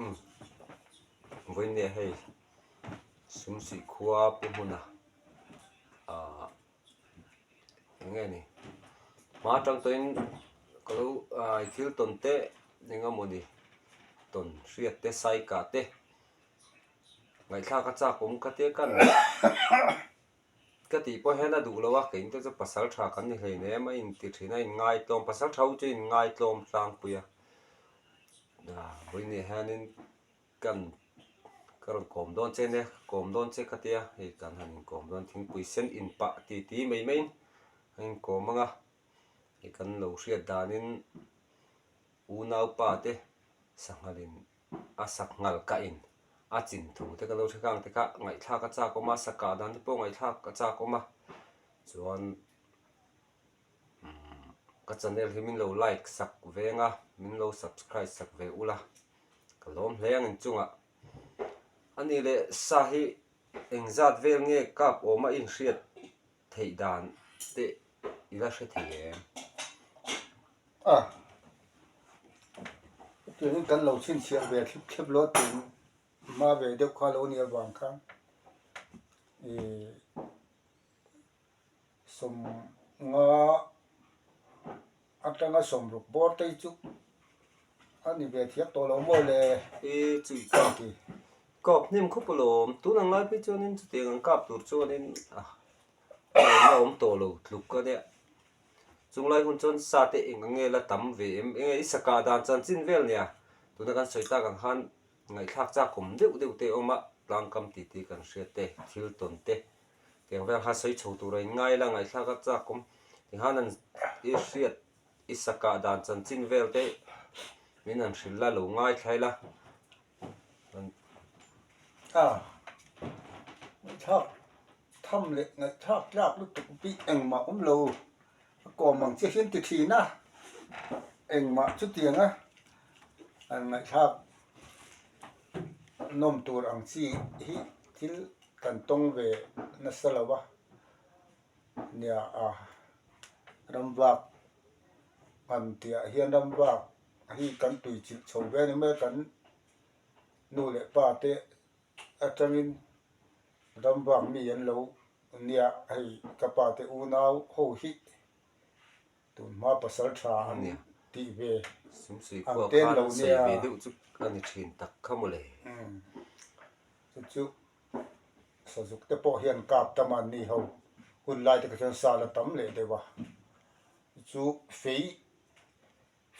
Umm vawiin hei Sumsuih khua pu hmuna ahh eng nge ni hma atang tawhin ka lo ahh thil tawn te eng emaw ni tawn hriat te sai kah te ngaihthlak a chak awm ka tia ka Ka tih pawh hian a duh lo a, kei te chu pasal tha kan ni hlei nem a inti thin a, inngaihtlawm, pasal tha ho chu inngaihtlawm tlangpui a, vawiin hianin kan ka rawn kawm dawn che nia, ka kawm dawn che ka tia, hei kan han inkawm dawn thingpui sen inpah ti ti mai maiin a inkawm ang a, hei kan lo hriat danin unaupa te sanghalin a sak nghal kah in a chin thu te ka lo hre khang te kha ngaihthlak a chak awm a sak kah dan te pawh ngaihthlak a chak awm a chuan umm ka channel hi min lo like sak veng a min lo subscribe sak ve ula ka lawm hle ang inchungah a nih leh sa hi engzat vel nge kap awm a inhriat theih dan te i la hre thei em? A, chutiangin kan lo chhinchhiah ve thlip thlep lo tun hma ve deuh kha lo nih avang khan ih sawmnga atanga sawmruk bawr te hi chu a ni ve thiam tawh lo maw le? I chui kap kap hnem khawp alawm tun ang lai phei chuanin chutiang ang kap tur chuanin a la awm tawh lo tluk a nia. Chung lai hun chuan sa te eng ang nge la tam ve em? Enge i sakah dan chanchin vel nia? Tuna kan sawi tak ang khan ngaihthlak chak awm deuh deuh te a awm a, tlangkam titi kan hriat te, thil tawn te, tiang vel kha sawi chho tur a inngai la ngaihthlak a chak awm. Tikhan an i hriat i sakah dan chanchin vel te min han hrilh la, lo ngaithlai la. A, ngaihthlak tham leh ngaihthlak tlak lutuk bik engmah awm lo a kawm ang che hian ti thin a, engmah chutiang a an ngaihthlak nawm tur ang chi hi thil kan tawng ve nasa lo a, nia a ramvak han tihah hian ramvak hi kan tui chilh chho ve a ni mai a kan nu leh pa te atangin ram vak mi an lo nia hei ka pa te unau ho hi tun hma pasal tha an tih ve ang ten lo nia chu chu sazuk te pawh hian kap tam a an ni ho hun lai te kha chuan sa la tam leh deuh a chu fei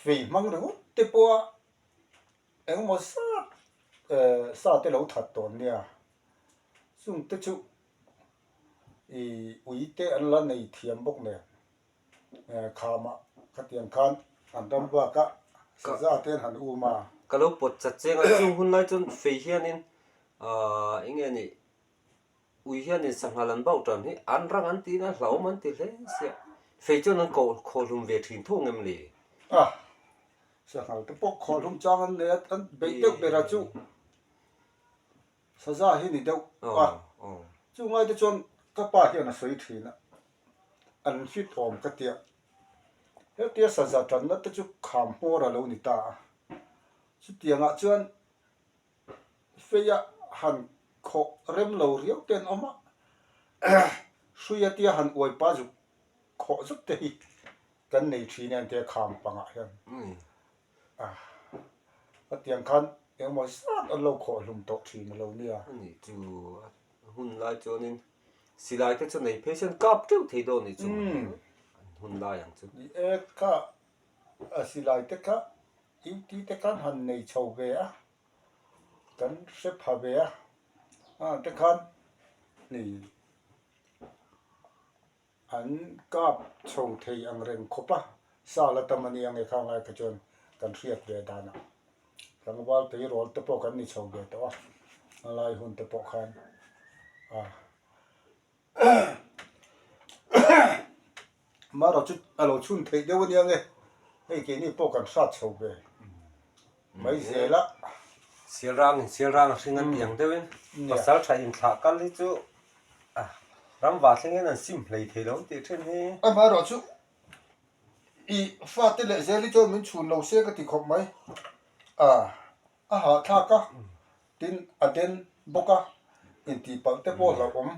Fei hmang ringawt te pawha engemaw zat sa te lo that tawh nia, chung te chu ih ui te an la nei thiam bawk nen khamah khatiang khan an ram bak a saza te an han um a. Ka lo pawt chat cheng a, chung hun lai chuan fei hianin ahh eng nge ni Ui hianin sanghal an bauh tan hi an rang an tiin a hlauhawm an ti hle sia. Fei chuan an koh khawhlum ve thin tho ngem le? A, sanghal te pawh khawhlum chang an nei a, an beih deuh ber a chu saza hi ni deuh a. Chu ngai te chuan ka pa hian a sawi thin a, an fit awm ka tia. Hetia saza tanna te chu kham hmawr a lo ni ta a. Chutiangah chuan Feia han khawh rem lo riau te an awm a, hruia tia han uai pa zuk khawh zuk te hi kan nei thin e an tia kham pangah hian hetiang khan engemaw zat an lo khawh hlum tawh thin a lo nia. A nih chu a hun lai chuanin silai te chu nei phei chuan kap teuh thei dawn nih chu an hun lai ang chu. Ni e kha a silai te kha Duty te khan han nei chho ve a, kan hre pha ve a, a te khan ni an kap chho thei ang reng khawp a, sa la tam a nia nge kha ngai kha chuan kan hriat ve danah tlangval tleirawl te pawh kan ni chho ve tawh a, a lai hun te pawh khan a. Mara chu a lo chhun theih deuh ania nge, hei keini pawh kan hrat chho ve mai zel a. Sialrang in sialrang a hring an tih ang deuhin pasal tha inthlah kal hi chu ramva thleng hian an sim hlei thei lo an tih thin hi. Amaherawh chu i fate leh zel hi chuan min chhun lo se ka ti khawp mai a. A hahthlak a, tin a den bawk a, intihpalh te pawh hlauhawm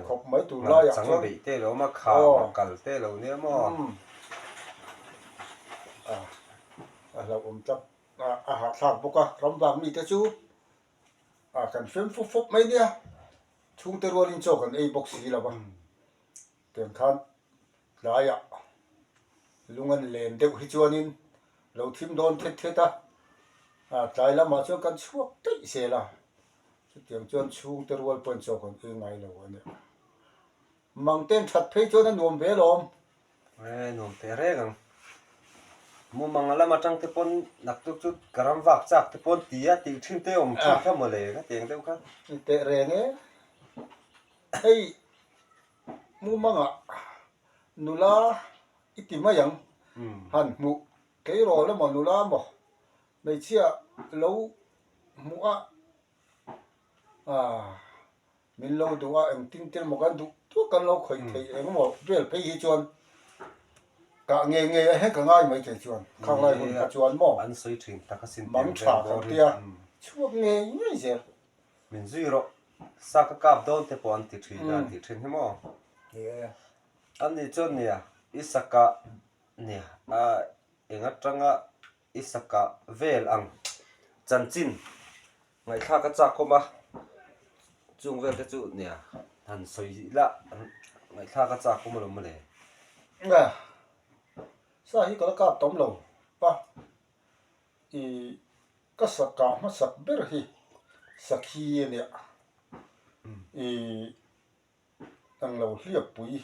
khawp mai tur laiah chuan. Chang beih te lo awm a, kham a kal te lo nia maw? A hlauhawm tlat, a hahthlak bawk a, ram vak mite chu kan fem fawp fawp mai nia, chhungte rualin chaw kan ei bawk si lo va, tiang khan Tlaiah lung an len deuh hi chuanin lo thim dawn thet thet a, tlai lamah chuan kan chhuak daih zel a, chutiang chuan chhungte rual pawhin chaw kan ei ngai lo a nia. Mangten that phei chuan a nuam ve alawm. E, nuam teh reng ang. Mumang lam atang te pawn naktuk chu ka ram vak chak te pawn ti a tih thin te awm thin kha mawle ka ti ang deuh kha. Ni teh reng e. Hei Mumangah nula i ti mai ang, han hmuh tleirawl emaw nula emaw hmeichhia lo hmuh a aah min lo duh a engtin tel maw kan duh duh kan lo khawih theih eng emaw vel phei hi chuan kah ngei ngei a heng ka ngai mai thei chuan khang lai hun kha chuan maw mang tha kan tia chhuak ngei ngei zel. Min zui rawh, sa ka kap dawn te pawh an ti thin a, an tih thin hi maw? An nih chuan nia, i sa kah nia, a eng atanga i sa kah vel ang chanchin ngaihthlak a chak awm a, chung vel te chu nia han sawi ila ngaihthlak a chak awm alawm mawle. Sa hi ka la kap tam lo pa, i Ka sakah hmasak ber hi sakhi a nia. I englo hliappui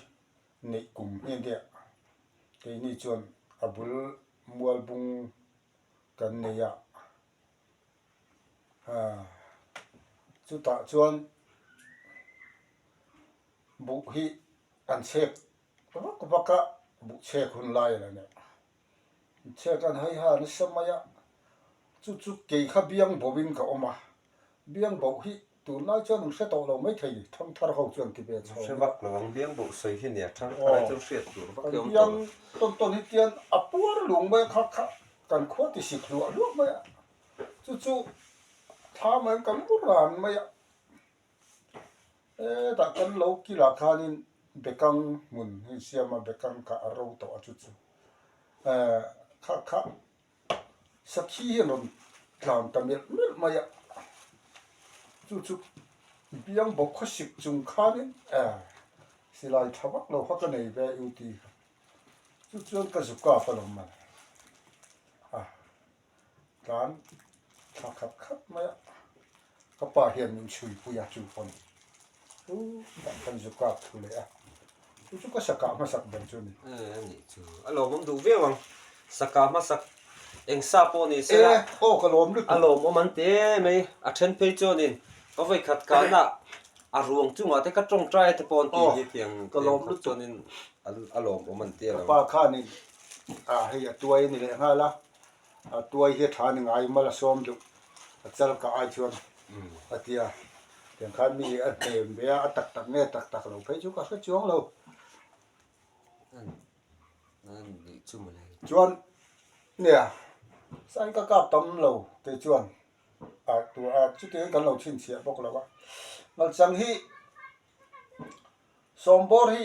neih kum hi a nia. Keini chuan a bul mualbung kan nei a. Chutah chuan buh hi an chhek vak vak a, buh chhek hun lai a la nia. Chhiat an hai ha nasa mai a, chu chu kei kha biang bawhin ka awm a, biang bawh hi tunlai chuan an hre tawh lo maithei, thangthar ho chuan ti ve chho. Hre vak lo ang, biang bawh sawi hi nia, thangthar ai chuan hriat tur vak hi a awm tawh lo. Kan biang tawn tawn hi tian a puar lung mai a, kha kha kan khua ti sik hluah hluah mai a, chu chu thla mai kan mu ran mai a. Hetah kan lo kilah khanin bekang hmun hi siam a, bekang kha a ro tawh a chu chu eh kha kha sakhi hi an rawn tlan ta melh melh mai a, chu chu biang bawk khawsik chung khanin eh silai tha vak lo kha ka nei ve a u tih kha chu chuan ka zu kap alawm mawle a. Tlan thla khat khat mai a, ka pa hian min chhui pui a chu pawn chu tah kan zu kap thu leh a, chu chu ka sakah hmasak ber chu a ni. E a nih chu, a lawmawm duh viau ang, sakah hmasak eng sa pawh ni se la. E aw ka lawm lutuk. A lawmawm an ti em mai, a then phei chuanin ka vawi khat kahna a ruang chungah te ka tawngtai te pawh an ti hi tiang ka lawm lutuk chuanin a lawmawm an ti a lo. Ka pa khanin a hei a tuai a ni leh nghal a. A tuai hi a tha ni ngai mal a sawm deuh a chal ka ai chuan a ti a, tiang khan mi a hnem ve a, a tak tak nge tak tak lo phei chu ka hre chuang lo. Chuan nia sai ka kap tam lo kei chuan a tur a chutiang kan lo chhinchhiah bawk lo a, ngalchang hi Sawmbawr hi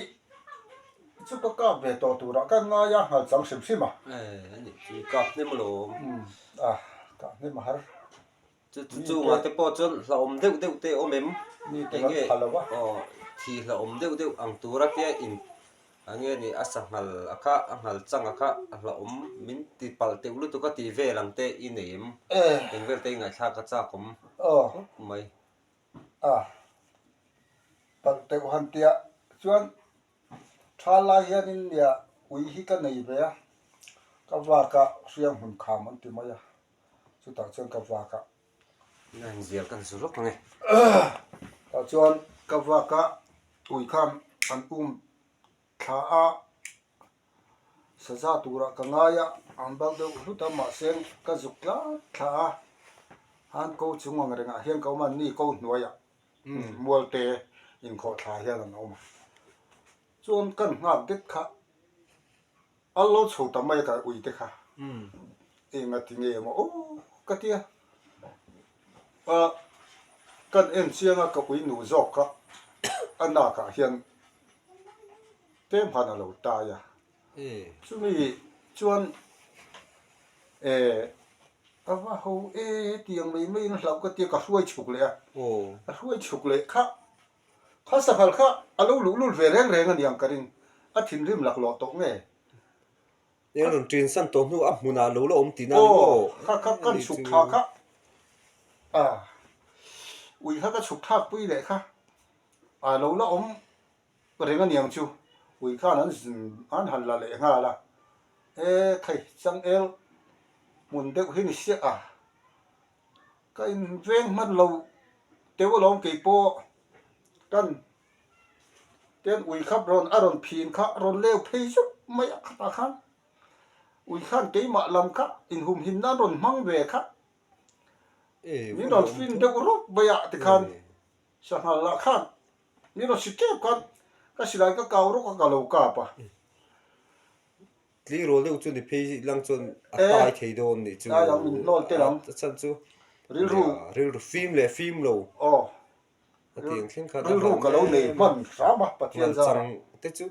chu ka kap ve tawh turah ka ngai a, nghal chang hrim hrim a. Eh, a nih chu, kap hnem alawm. Umm, a, kap hnem a har. Chu chu chungah te pawh chuan hlauhawm deuh deuh te awm em? Mi te kan pha lo a. Aw, thi hlauhawm deuh deuh ang tura tia in a nge ni a sanghal a kha, a nghal chang a kha a hlauhawm min ti palh teuh lutuk a tih vel ang te i nei em? Eng vel te i ngaihthlak a chak awm khawp mai. A palh teuh han tia chuan tha lai hianin nia ui hi ka nei ve a, ka vak a hriang hmun kham an ti mai a, chutah chuan ka vak a. Nia inzial kan zu lawk ang e. Tah chuan ka vak a ui khan an um thla a. Saza turah ka ngai a, an bal deuh hlut a, mahse ka zuk tlat thla a, han ko chung ang rengah hian ka awm a, ni ko hnuaiah mualte inkhawh thla hian an awm a, chuan kan nghak det kha a lo chho ta mai a ka ui te kha, enga ti nge maw aw. ka tia. A kan en chiang a ka ui nu zawk kha a nak ah hian tlem han a lo tai a. Chumi chuan eh a va ho e tiang mai mai in hlauh ka tia ka hruai chhuk leh a. A hruai chhuk leh kha kha sanghal kha a lo luh lul ve reng reng a niang ka ring. A thinrim laklawh tawh nge? Eng rawn ṭin san tawh hnu a hmunah lo la awm tihna a ni maw? Aw, kha kha kan chhuk thla kha a, ui kha ka chhuk thlak pui leh kha a lo la awm reng a niang chu, ui khan an an han la leh nghal a, e thei changel hmun deuh hi ni siah a, ka in veng hman lo teuh alawm keipawh kan Ten ui kha rawn a rawn phin kha rawn leu phei zuk mai a khatah khan ui khan keimah lam kha inhumhim nan rawn hmang ve kha min rawn fin deuh rawp mai a tikhan sanghal lah khan min rawn si tep khan ka silai ka kau rawk a ka lo kap a. Tleirawl deuh chu ni phei lang chuan a tai thei dawn nih chu a chhan chu rilru fim leh fim lo. A tiang thleng khan a Rilru ka lo nei hman hram a Pathian zar. Nghalchang te chu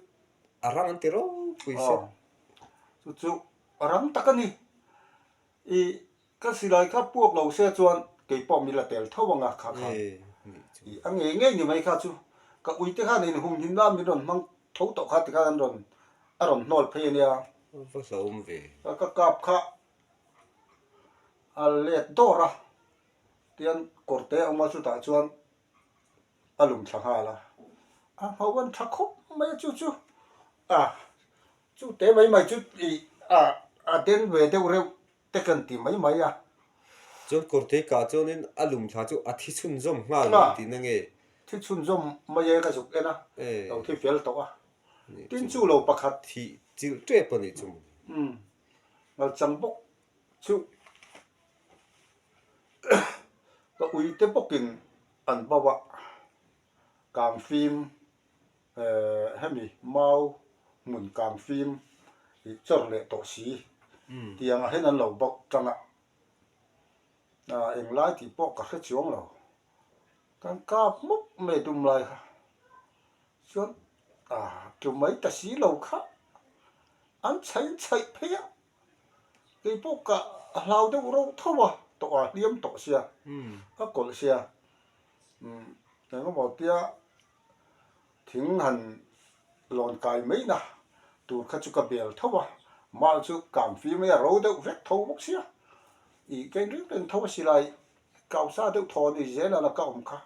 a rang an ti ropui se. Chu chu a rang tak a ni. I ka silai kha puak lo se chuan kei pawh min la tel tho ang a kha khan. I a ngei ngei ni mai kha chu ka uite khan inhumhim nan min rawn hmang tho tawh kha tikhan an rawn a rawn hnawl phei a nia. Va hlauhawm ve. Ka kap kha a let dawr a. Tian kawrte a awm a chutah chuan a lum thla nghal a, a ngho an tha khawp mai a chu chu a chu te mai mai chu ih a a den ve deuh reuh te kan ti mai mai a. Chuan kawrte kah chuanin a lum thla chu a thi chhunzawm nghal mai tihna nge? Thi chhunzawm mai e ka zuk en a, lo thi fel tawh a, tin chu lo pakhat. Thih chilh tep a nih chu. Umm ngalchang bawk Chu ka uite bawkin an bauh a, kang fim eh hemi mau hmun kang fim ih chawr leh tawh si tiang ah hian an lo bauh tang a, ah englai tih pawh ka hre chuang lo, kan kap mup mai dum lai kha chuan ah tlu mai ta si lo kha an chhaih chhaih phei a. Kei pawh ka hlau deuh reuh tho a, tawh a hliam tawh sia, a kawlh sia. Umm engemaw tia thing han lawn kai mai na tur kha chu ka bel tho a, mal chu kang fir mai a, ro deuh vek tho bawk sia. Ih ka inring reng tho a silai Kausa deuh thaw ni zel a la ka awm kha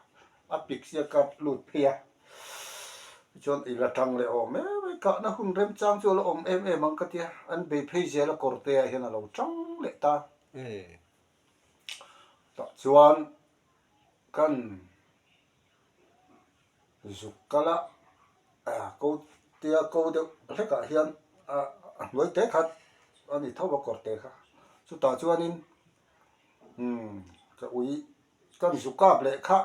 a pik sia ka lut phei a tichuan i la tang leh awm em em kahna hun remchang chu a la awm em em ang ka tia an bei phei zel a kawr te ah hian a lo tang leh ta tah chuan kan zuk kal a ko tia ko deuh hlek ah hian a hnuai te khat a ni tho a kawr te kha chutah chuanin Umm ka ui kan zu kap leh kha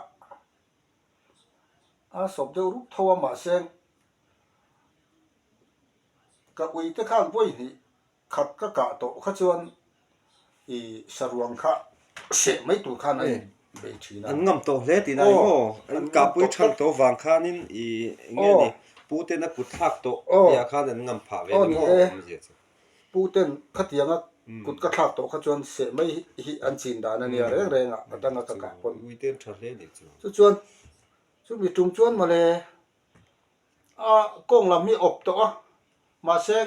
a sawp deuh rup tho a mahse ka ui te khan vawi hnih khat ka kah tawh kha chuan ih saruang kha seh mai tur khan a in bei thin a. An ngam tawh hle tih na ni maw? An kahpui than tawh vang khanin ih eng nge ni pu ten a kut thlak tawh tih ah khan an ngam phah ve ni maw awmzia chu. Pu ten khatianga kut ka thlak tawh kha chuan seh mai hi an chin dan a nia reng reng a, a danga ka kah pawn. Chu chuan chumi tum chuan mawle a kawng lam hi awp tawh a, mahse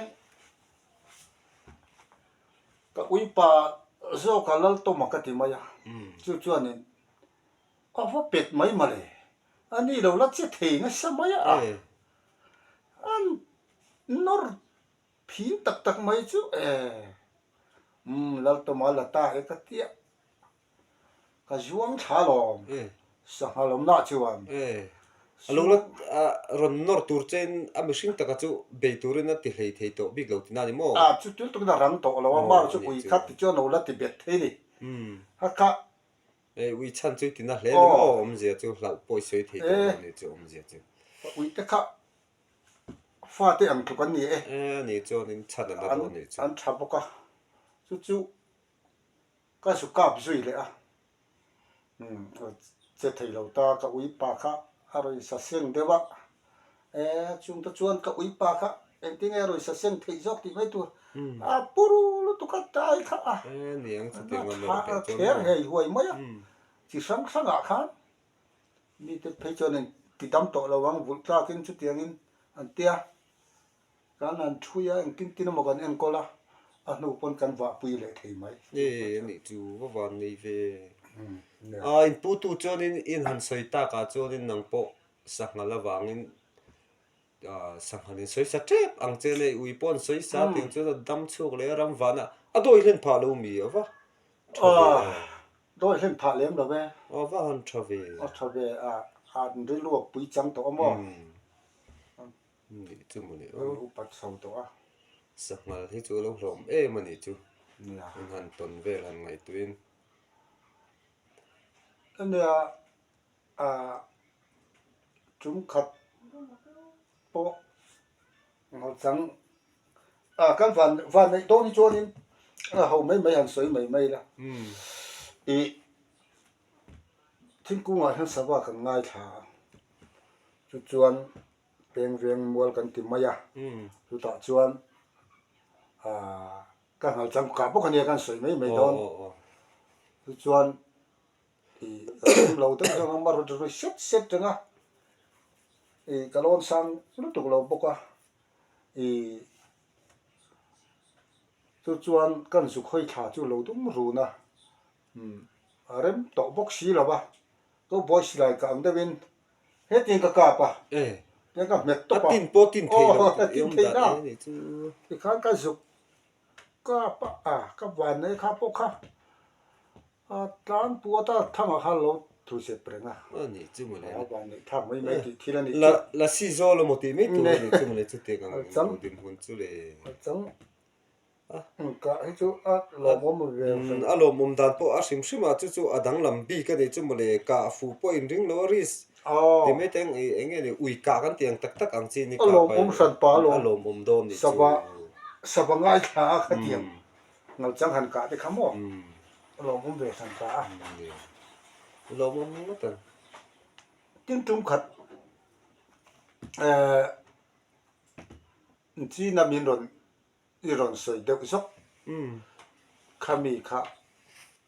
ka uipa zawka Laltawma ka ti mai a, chu chuanin a va pet mai mawle, a ni lo la che thei nasa mai a, an nawr Phim tak tak mai chu e, umm Laltawma la ta e ka tia, ka zuang thla lawm, sangha lawmna chuan. E, a lo la rawn nawr tur chein a mihring taka chu bei turin a ti hlei thei tawh bik lo tihna a ni maw? A, chu tul takin a rang tawh lo a, mar chu ui khat ti chuan lo la ti bet thei ni. A kha. E, ui chhan chu i tina hle a ni maw? Awmzia chu hlauh pawh i sawi thei tawh lo a ni chu awmzia chu. Ui te kha Fate ang tluk an ni e. E, ani chuanin chhan a la dawn nih chu. An tha bawk a, chu chu Ka zu kap zui leh a, umm che thei lo ta ka ui pa kha a rawn sa seng deuh a, e chung te chuan ka ui pa kha engtin nge a rawn sa seng theih zawk tih mai tur a puru lutuk a tai kha a, a kher hei huai mai a, chi hrang hrangah khan mite phei chuan in ti dam tawh lo ang vulh tlakin chutiangin an tia. Kan han thui a, engtin tin emaw kan enkawl a, a hnu pawn kan vahpui leh thei mai. E, anih chu va van nei ve. A inputu chuanin in han sawi takah chuanin nang pawh sanghal avangin sanghal in sawi sa tep ang che nei ui pawh an sawi sa tiang chuan a dam chhuak leh a ram vanah a dawi hlen phah lo mi a va tha ve a. Dawi hlen phah lem lo e. A va han tha ve. A tha ve a, an rilruak pui chang tawh a maw. Nih chu mawni aw. An upat chho tawh a. Sanghal hi chu a lo hlawm em a nih chu. Nia. In han tawn vel han ngaihtuahin. Ania ah tum khat pawh ngawchang ah kan van van neih dawn hi chuanin a ho mai mai han sawi mai mai la. Ih thingkungah hian sava kan ngaithla a chu chuan. Peng veng mual kan ti mai a, chutah chuan aah ka nghal chang kah bawk a nia kan sawi mai mai dawn. Chuchuan ih ka tum lo deuh deuh ang a rawn ri set set reng a, ih ka lawn sang lutuk lo bawk a, ih chuchuan kan zuk hawi thla chu lo dum run a, umm a rem tawh bawk si lo va. Cowboy silai ka ang deuhin hetiang ka kap a, tiang ka hmet tawp a, A tin pawh tin thei lo aw tin thei na, tikhan ka zuk kap a, a ka van nei kha pawh kha a tlan puat a thangah khan lo thu zep reng a, a van neih thlak mai mai tih thil a nih chu. La si zawl emaw tih mai tur a nih chu mawle chutiang ang dinhmun chu le. A chang Kah hi chu a lawmawm ve hran. A lawmawm dan pawh a hrim hrim a, chu chu a danglam bik a nih chu mawle, kah fuh pawh in ring lo a risk ti mai te ang eng nge ni ui kah kan tih ang tak tak ang chi ni kah pai a lawmawm hran pa alawm a lawmawm dawn nih chu. Sava sava ngaithla a khatiang ngalchang han kah te kha maw a lawmawm ve hran ta a. Lawmawm ngawt ang. Tin tum khat eh China min rawn i rawn sawi deuh zawk khami kha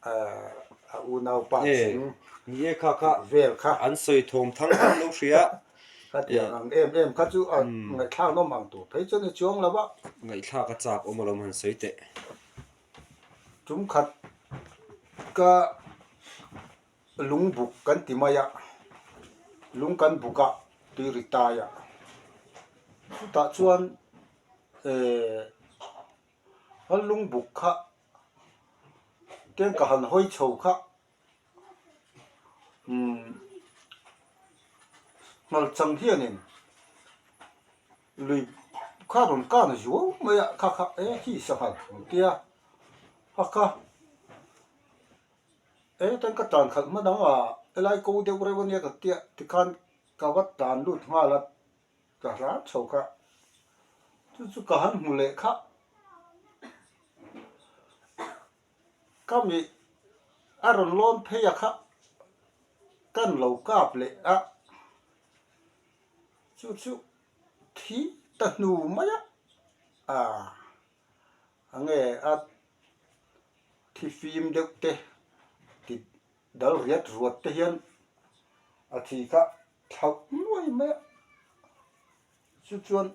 a unaupa chhing Ni e kha kha vel kha an sawi thawm thang thang lo hria. Khatiang ang em em kha chu a ngaihthlak nawm ang tur phei chuan i chuang lo a. Ngaihthlak a chak awm alawm han sawi teh. Tum khat ka Lung buk kan ti mai a, lung kan buk a tui ri tai a, chutah chuan ehh a lung buk kha tengka han hawi chho kha umm ngalchang hianin lui kha rawn kan zuau mai a kha kha e hi sanghal an tia a kha. Engtin ka tan khalh hma dang a, helai ko deuh reuh ania ka tia tikhan ka va tan lut nghal a, ka hlan chho kha. Chu chu ka han hmu leh kha. Ka mi a rawn lawn phei a kha kan lo kap leh a, chu chu thi ta hnu mai a, ah enge a Thi fim deuh te ti dal riat ruat te hian a thi kha thlauh nuai mai a, chu chuan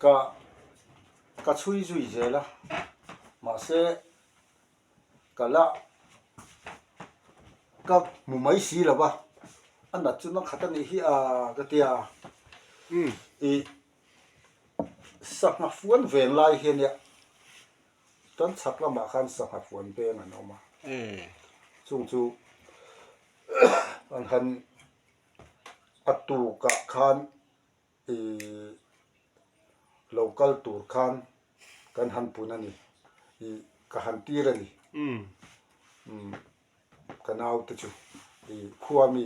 ka ka chhui zui zel a, mahse ka la ka hmu mai si lo va, a nat chu na khat a nih hi a ka ti a, ih. Sangha fuan veng lai hi ania kan chhak lamah khan sangha fuan veng an awm a chung chu an han a tukah khan ihh lo kal tur khan kan han pun a ni ih ka han tir a ni umm ka naute chu ih khua mi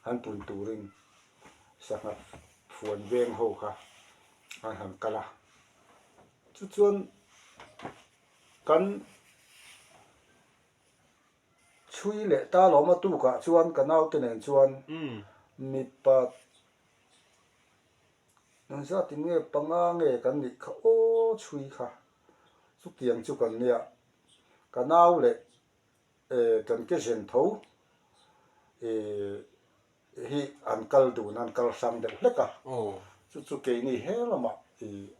an pun turin sangha fuan veng ho kha an han kal a chu chuan Kan chhui leh ta lawm a tukah chuan ka naute nen chuan mipa engzatin nge panga nge kan nih kha aw chhui kha chutiang chu kan nia ka nau leh kan ke zen tho hi an kal dun a an kal hrang deuh hlek a chu chu keini he lamah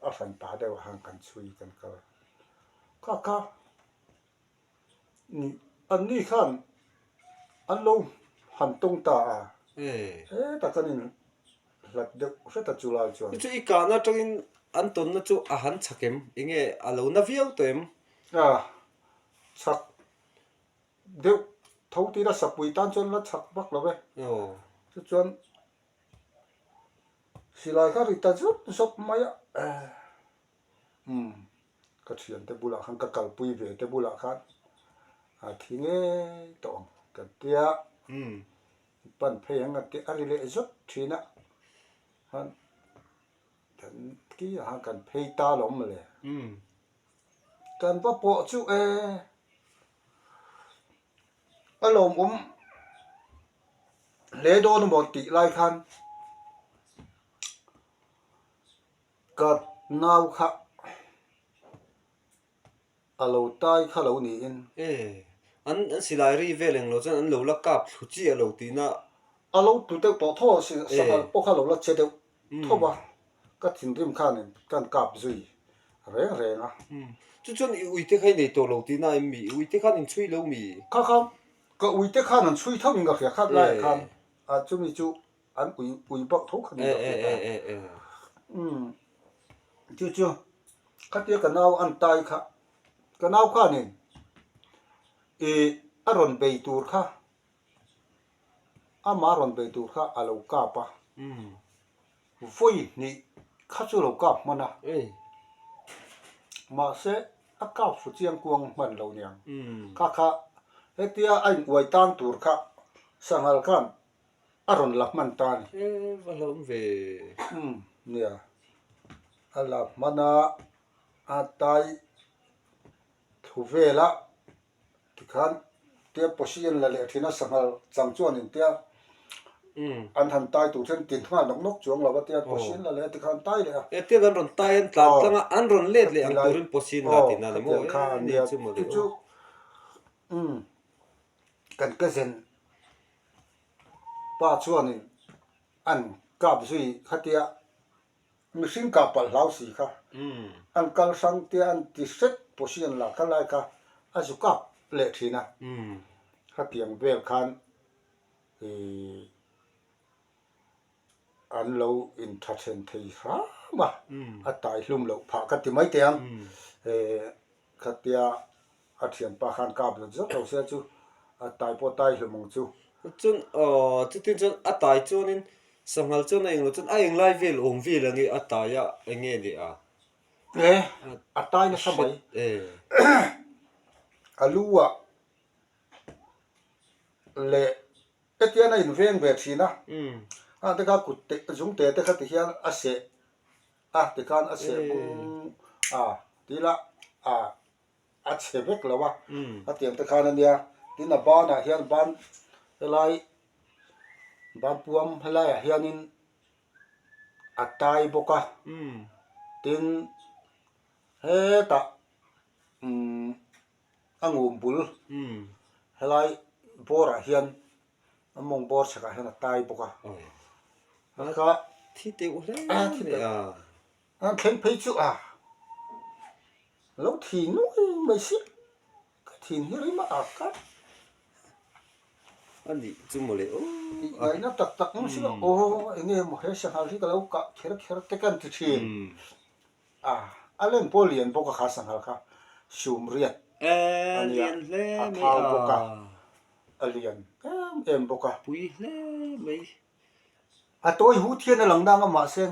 a hran pah deuh ah khan kan chhui kan kal kha kha an ni khan an lo han tawng ta a hetah kan in hlat deuh hret a chu lai chuan. Chu i kahna atangin an tawnna chu a han chak em? Enge a lo na viau tawh em? A chak deuh tho tir a sapui tan chuan la chak vak lo e. Chu chuan silai kha ri ta zawp zawp mai a umm ka thiante bulah khan ka kalpui ve te bulah khan a thi ngei tawh ang ka tia pan phei ang a ti a ri leh zawt thin a khan kan tih ah khan kan phei ta lo mawle kan va pawh chu e a lawmawm hle dawn emaw tih lai khan ka nau kha a lo tai kha lo niin. E, an an silai ri vel englo chuan an lo la kap thlu chiah lo tihna. A lo tlu deuh tawh tho a, sanghal pawh kha lo la che deuh tho a, ka thinrim khanin kan kap zui reng reng a. Chu chuan i uite kha i nei tawh lo tihna em mi? I uite khan in chhui lo mi? Kha kha, ka uite khan an chhui tho in ka hria khat laiah khan a chumi chu an ui ui bauh tho khan in ka hria ta. Umm chu chu khatia ka nau an tai kha ka nau khanin ih a rawn bei tur kha Amah rawn bei tur kha a lo kap a, vawi hnih kha chu lo kap hman a, mahse a kap fu chiang kuang hman lo niang. Kha kha hetia a in uai tang tur kha sanghal khan a rawn la hman ta a ni. E va hlauhawm ve. Umm nia, a la hman a, a tai thlu vel a. Tikhan tia pawsi an la leh thin a, sanghal chang chuan in tia an han tai tur hian tin nghal nawk nawk chuang lo a tia pawsi an la leh a tikhan tai leh a. E tiang an rawn tai an tlan tlang a, an rawn let leh ang turin pawsi an la tihna ni maw? E ni chu maw le aw. Kan cousin pa chuanin an kap zui khatia Mihring kah palh hlau si kha. An kal hrang tia an ti hret position lah kha lai kha a zu kap leh thin a. Khatiang vel khan ih an lo intha then thei hram a, a tai hlum loh phah ka ti mai teh ang. Khatia A thianpa khan kap zat zat lo sia chu a tai pawh tai hlum ang chu. Chuan aw chutin chuan a tai chuanin sanghal chuan a englo chuan a englai vel awm vel ang i a tai a enge leh a. E a tai nasa mai. E. A lu ah leh hetian a inveng ve thin a. A te kha kut te zung te te kha ti hian a seh a tikhan a seh bung a tila a a chhe vek lo a, a tiang te khan a nia, tin a banah hian ban helai ban puam helaiah hianin a tai bawk a, tin hetah umm a ngum bul helai bawrah hian a mawng bawr chhakah hian a tai bawk a, kha thi teuh hle mai a. An thleng phei chu a lo thi nuai mai si, ka thin hi rim a ak a. A nih chu mawle aw. Tih ngaihna tak tak ang si lo, aw eng nge maw he sanghal hi ka lo kah kher kher te ka ti thin. A, a len pawh lian bawk a kha sanghal kha, sum riat a nia, a thau bawk a, a lian em em bawk a. Pui hle mai. A tawi hut hian a lang nang a mahse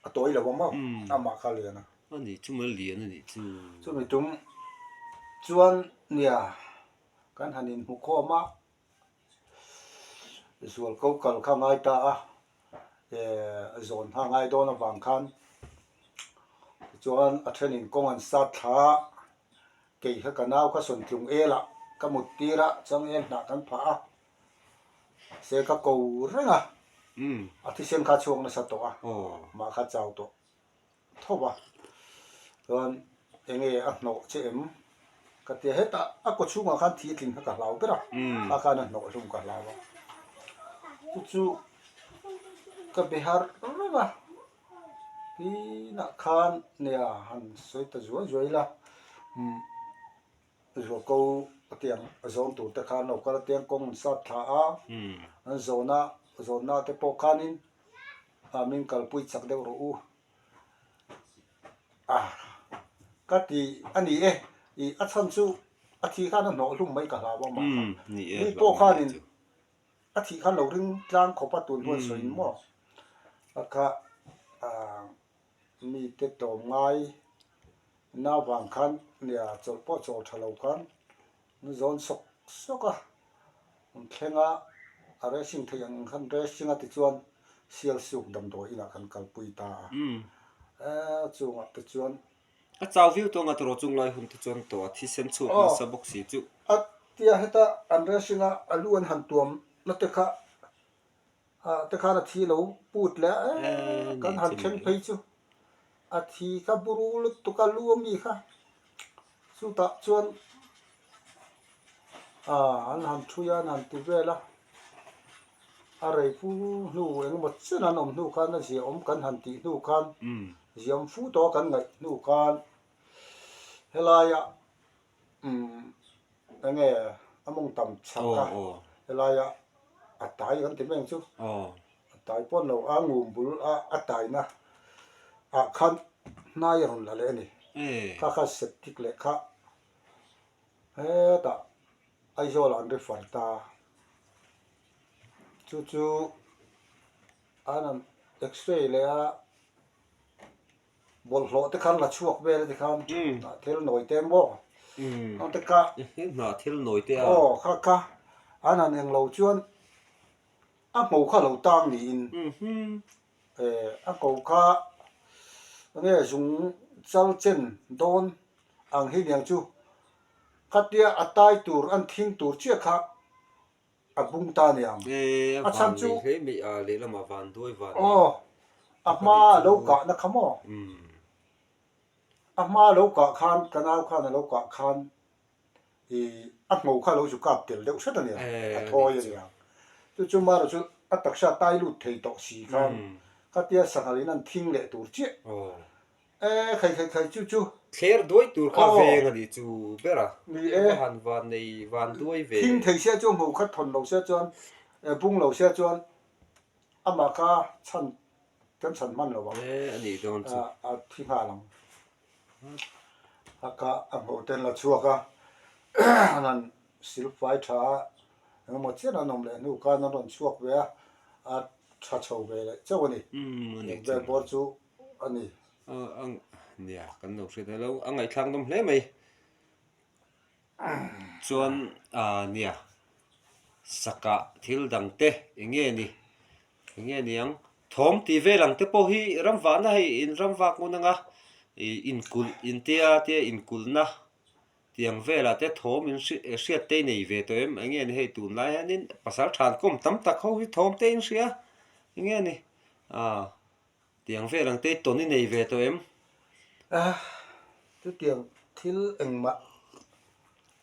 a tawi lo ang maw amah kha a lian a. A nih chu maw lian a nih chu. Chumi tum chuan nia kan han inhmu khawm a, zual ko kal kha ngai ta a, zawn kha ngai dawn avang khan tichuan a thenin kawng an sat thla a. Kei kha ka nau kha sawntlung el ah ka mut tir a, changel hnah kan phah a, se ka ko reng a, a thisen kha a chhuak nasa tawh a, mah kha chau tawh tho a, chuan enge a hnawh che em ka ti a, hetah a kaw chhungah khan thi a tling kha ka hlau ber a, kha khan a hnawh hlum ka hlau a, chu chu ka be har reng a. Tinah khan nia han sawi ta zuai zuai ila umm zualko a tiang a zawn tur te khan lo kal a tiang kawng an sat thla a an zawn a zawnna te pawh khanin ah min kalpui chak deuh rawh u ah ka ti a ni e ih a chhan chu a thi khan a hnawh hlum mai ka hlau a mah kha mi pawh khanin. A thih khan lo ring tlang khawp a tun huan sawiin maw a kha mite tlawm ngai na vang khan nia chawlh pawh chawl tha lo khan an zawn sawk sawk a, an thleng a, a racing theih ang khan racing a tichuan Sialsuk damdawi inah kan kalpui ta a, chungah te chuan A chau viau tawng a tawrh chung lai hun te chuan tawh a thisen chhuak nasa bawk si chu. A tia heta an racing a a lu an han tuam na te kha ah te khan a thi lo put leh a eee kan han thleng phei chu a thi kha buru lutuk a lu ami kha chutah chuan ah an han thui a an han ti vel a. A rei fu hnu engemaw chen an awm hnu khan a ziahawm kan han tih hnu khan ziahawm fu tawh a kan ngaih hnu khan helaia umm enge a mawng tam chak a helaia a tai kan ti mai ang chu a tai pawn lo a ngum bul a a taina ah khan hnai a rawn la leh a ni kha kha septic leh kha hetah. Aizawl ah an refer ta. Chu chu an han x-ray leh a bawlhhlawh te khan la chhuak vel a ti khan hnah thil nawi te maw ang te kha hnah thil nawi te a aw kha kha an han englo chuan a hmu kha lo tang niin eh a ko kha enge zung chal chen dawn ang hi niang chu. Khatia a tai tur an thing tur chiah kha a bung ta niang. A chhan chu aw a hma a lo kahna kha maw? A hma a lo kah khan ka nau khan a lo kah khan ih a hmo kha a lo zu kap tel deuh hret a nia, a thawi a nia. Chu chu marawh chu a taksa tai lut thei tawh si khan khatia sanghal in an thing leh tur chiah. E khai khai khai chu chu. Thler duai tur kha veng a nih chu ber a. Ni e. Va han van nei van duai ve. Thing thei sia chu hmu khat thawn lo sia chuan bung lo sia chuan amah kha chhan kan chhan hman lo ang. E a nih dawn chu. A thi nghal ang. A kha a hmuh ten la chhuak a an han silfai tha a engemaw chian an awm leh hnu khan an rawn chhuak ve a a tha chho ve leh chauh a ni. Vel bawr chu. a ni. Nia, kan lo hriat alo a ngaihthlak nawm hle mai. Chuan nia, sakah thil dang te eng nge ni, eng nge ni ang, thawm tih vel ang te pawh hi ram vahna hei in ram vak ngun anga ih inkulh intia tia inkulhna tiang velah te thawm in hriat te nei ve tawh em, eng nge ni hei tunlai hianin pasal than kawm tam tak ho hi thawm te in hria, eng nge ni ah. Tiang vel ang te tawn i nei ve tawh em? A, chutiang thil engmah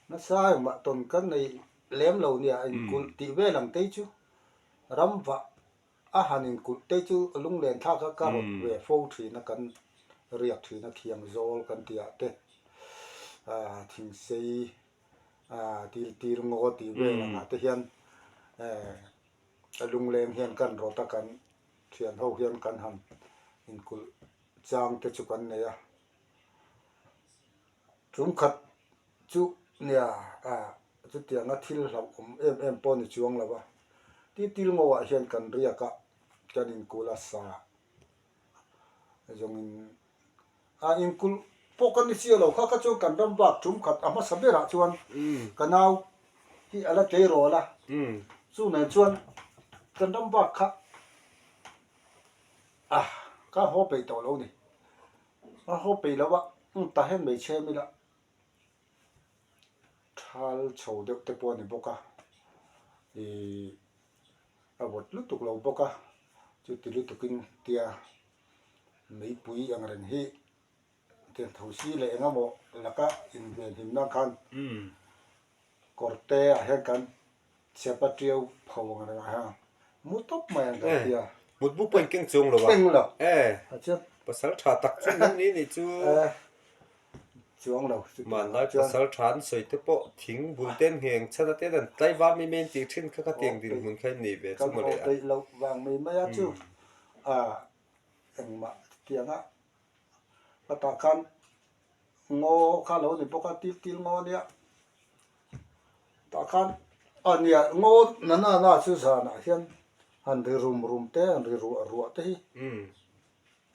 nasa engmah tawn kan nei lem lo nia, inkulh tih vel ang te chu ram vah a han inkulh te chu lunglen thlak a ka rawt ve fo thin a, kan riak thin a thiang zawl kan tih ah te thingsei dil tir ngaw tih vel ang ah te hian lungleng hian kan rawt a kan Thian ho hian kan han inkulh chang te chu kan nei a, chungkhat chu nia ah chutianga thil hlauhawm em em pawh ni chuang lo va, titil ngawah hian kan riak a, kan inkulh a sa zawngin a inkulh pawh kan ni chiah lo kha kha chuan kan ram bak chungkhat a hmasa berah chuan ka nau hi a la tleirawl a, chu nen chuan kan ram bak kha a ka haw peih tawh lo ni, ka haw peih lo a, ta hian hmeichhe mila. Thal chho deuh te pawh a ni bawk a, ih a vawt lutuk lo bawk a, chuti lutukin tia meipui ang reng hi tiang tho si leh eng emaw laka invenhim nan khan kawr te ah hian kan chep a tiau pho ang reng ah hian mu tawp mai ang kan tia. Mutbu pawh in keng chuang lo a. Keng lo. Pasal tha tak chu min ni nih chu. Chuang lo. Hmanlai pasal tha an sawi te pawh thing bul ten ngheng chhan a ten an tlaivar mai mai an tih thin kha khatiang dinhmun kha in nei ve chu mawle a. Kan haw peih loh vang mai mai a chu a engmah tianga hetah khan ngaw kha lo ni bawk a til til ngaw ania tah khan a nia ngaw na na na chu zanah hian han ri rum rum te han ri ruah ruah te hi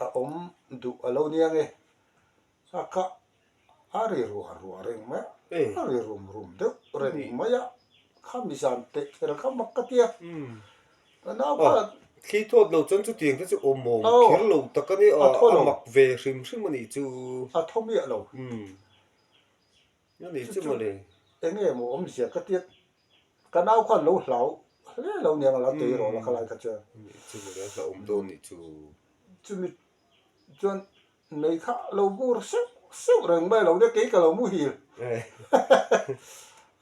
a awm duh a lo nia nge a kha a ri ruah ruah reng mai a a ri rum rum deuh reng mai a khami zan teh kher kha mak ka tia ka nau khan Thli thawt lo chuan chutiang te chu awm awm kher lo tak a ni a a mak ve hrim hrim a nih chu. A thaw miah lo. A nih chu mawle. Enge maw awmzia ka tia ka nau khan lo hlau hle lo niang a la tei rawh la khalai kha chuan. A nih chu mawle a hlauhawm dawn nih chu. Chumi chuan Nei kha lo bur seuh seuh reng mai lo nia kei ka lo muhil.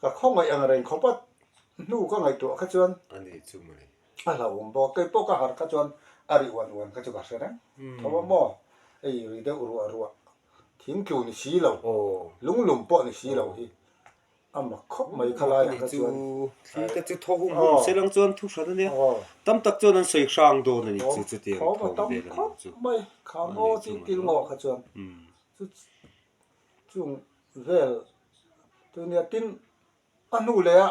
Ka khawngaih ang reng khawp a hnu ka ngaihtuah kha chuan a hlauhawm bawk a, kei pawh ka harh kha chuan a ri uan uan kha chu ka hre reng tho a maw, hei ri deuh ruah ruah thing tlu ni si lo, lunglum pawh ni si lo hi. A mak khawp mai kha lai ah kha chuan. Thli te chu thaw hum hum se lang chuan thu hran a nia. Tam tak chuan an sawi hrang dawn a ni chu chutiang thawm vel a ni chu. Mai kha ngaw chi til ngaw kha chuan chu chung vel chu nia tin a hnu leh a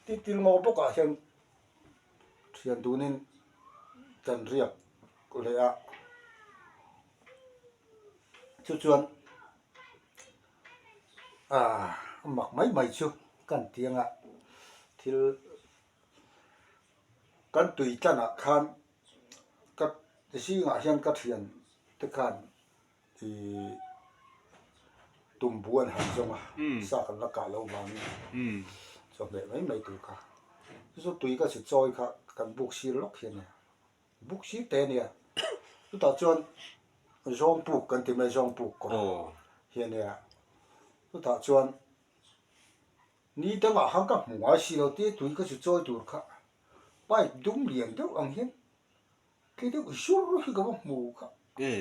ti til ngaw bawk ah hian thian dunin kan riak leh a chu chuan. Aaa a mak mai mai chu kan ti anga thil kan tui tlanah khan ka zingah hian ka thian te khan ihh tumbu an han zawng a sa kan la kah loh vangin chawhmeh mai mai tur kha chu chu tui ka chhe chawi kha kan buk sir lawk hi a nia. Buk si te ania chutah chuan zawng puk kan ti mai zawng puk kawr hi ania chutah chuan ni dangah khan ka hmu ngai si lo tia tui ka chu chawi tur kha pipe dum lian deuh ang hian khi deuh zur hi ka va hmu kha e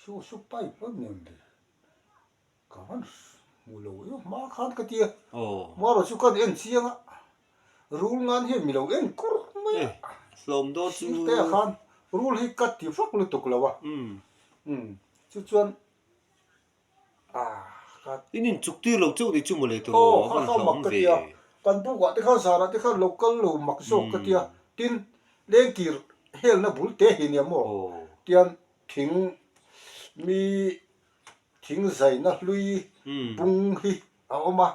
su su pipe a ni ang le. Ka han hmu lo em hma khan ka tia. Marawh chu kan en chiang a, rul ngan hian mi lo en kur mai a. Hlawm dawn chu. Sir te ah khan rul hi ka ti vak lutuk lo a. Chu chuan ah ka. In inchuk tir lo chauh ni chu mawle tur a van hlawm ve. Kan buk ah te khan zan ah te khan lo kal lo mak zawk ka tia. Tin lengkir helna bul te hi nia maw. Tian thing mi Thing zaina hlui bung hi a awm a,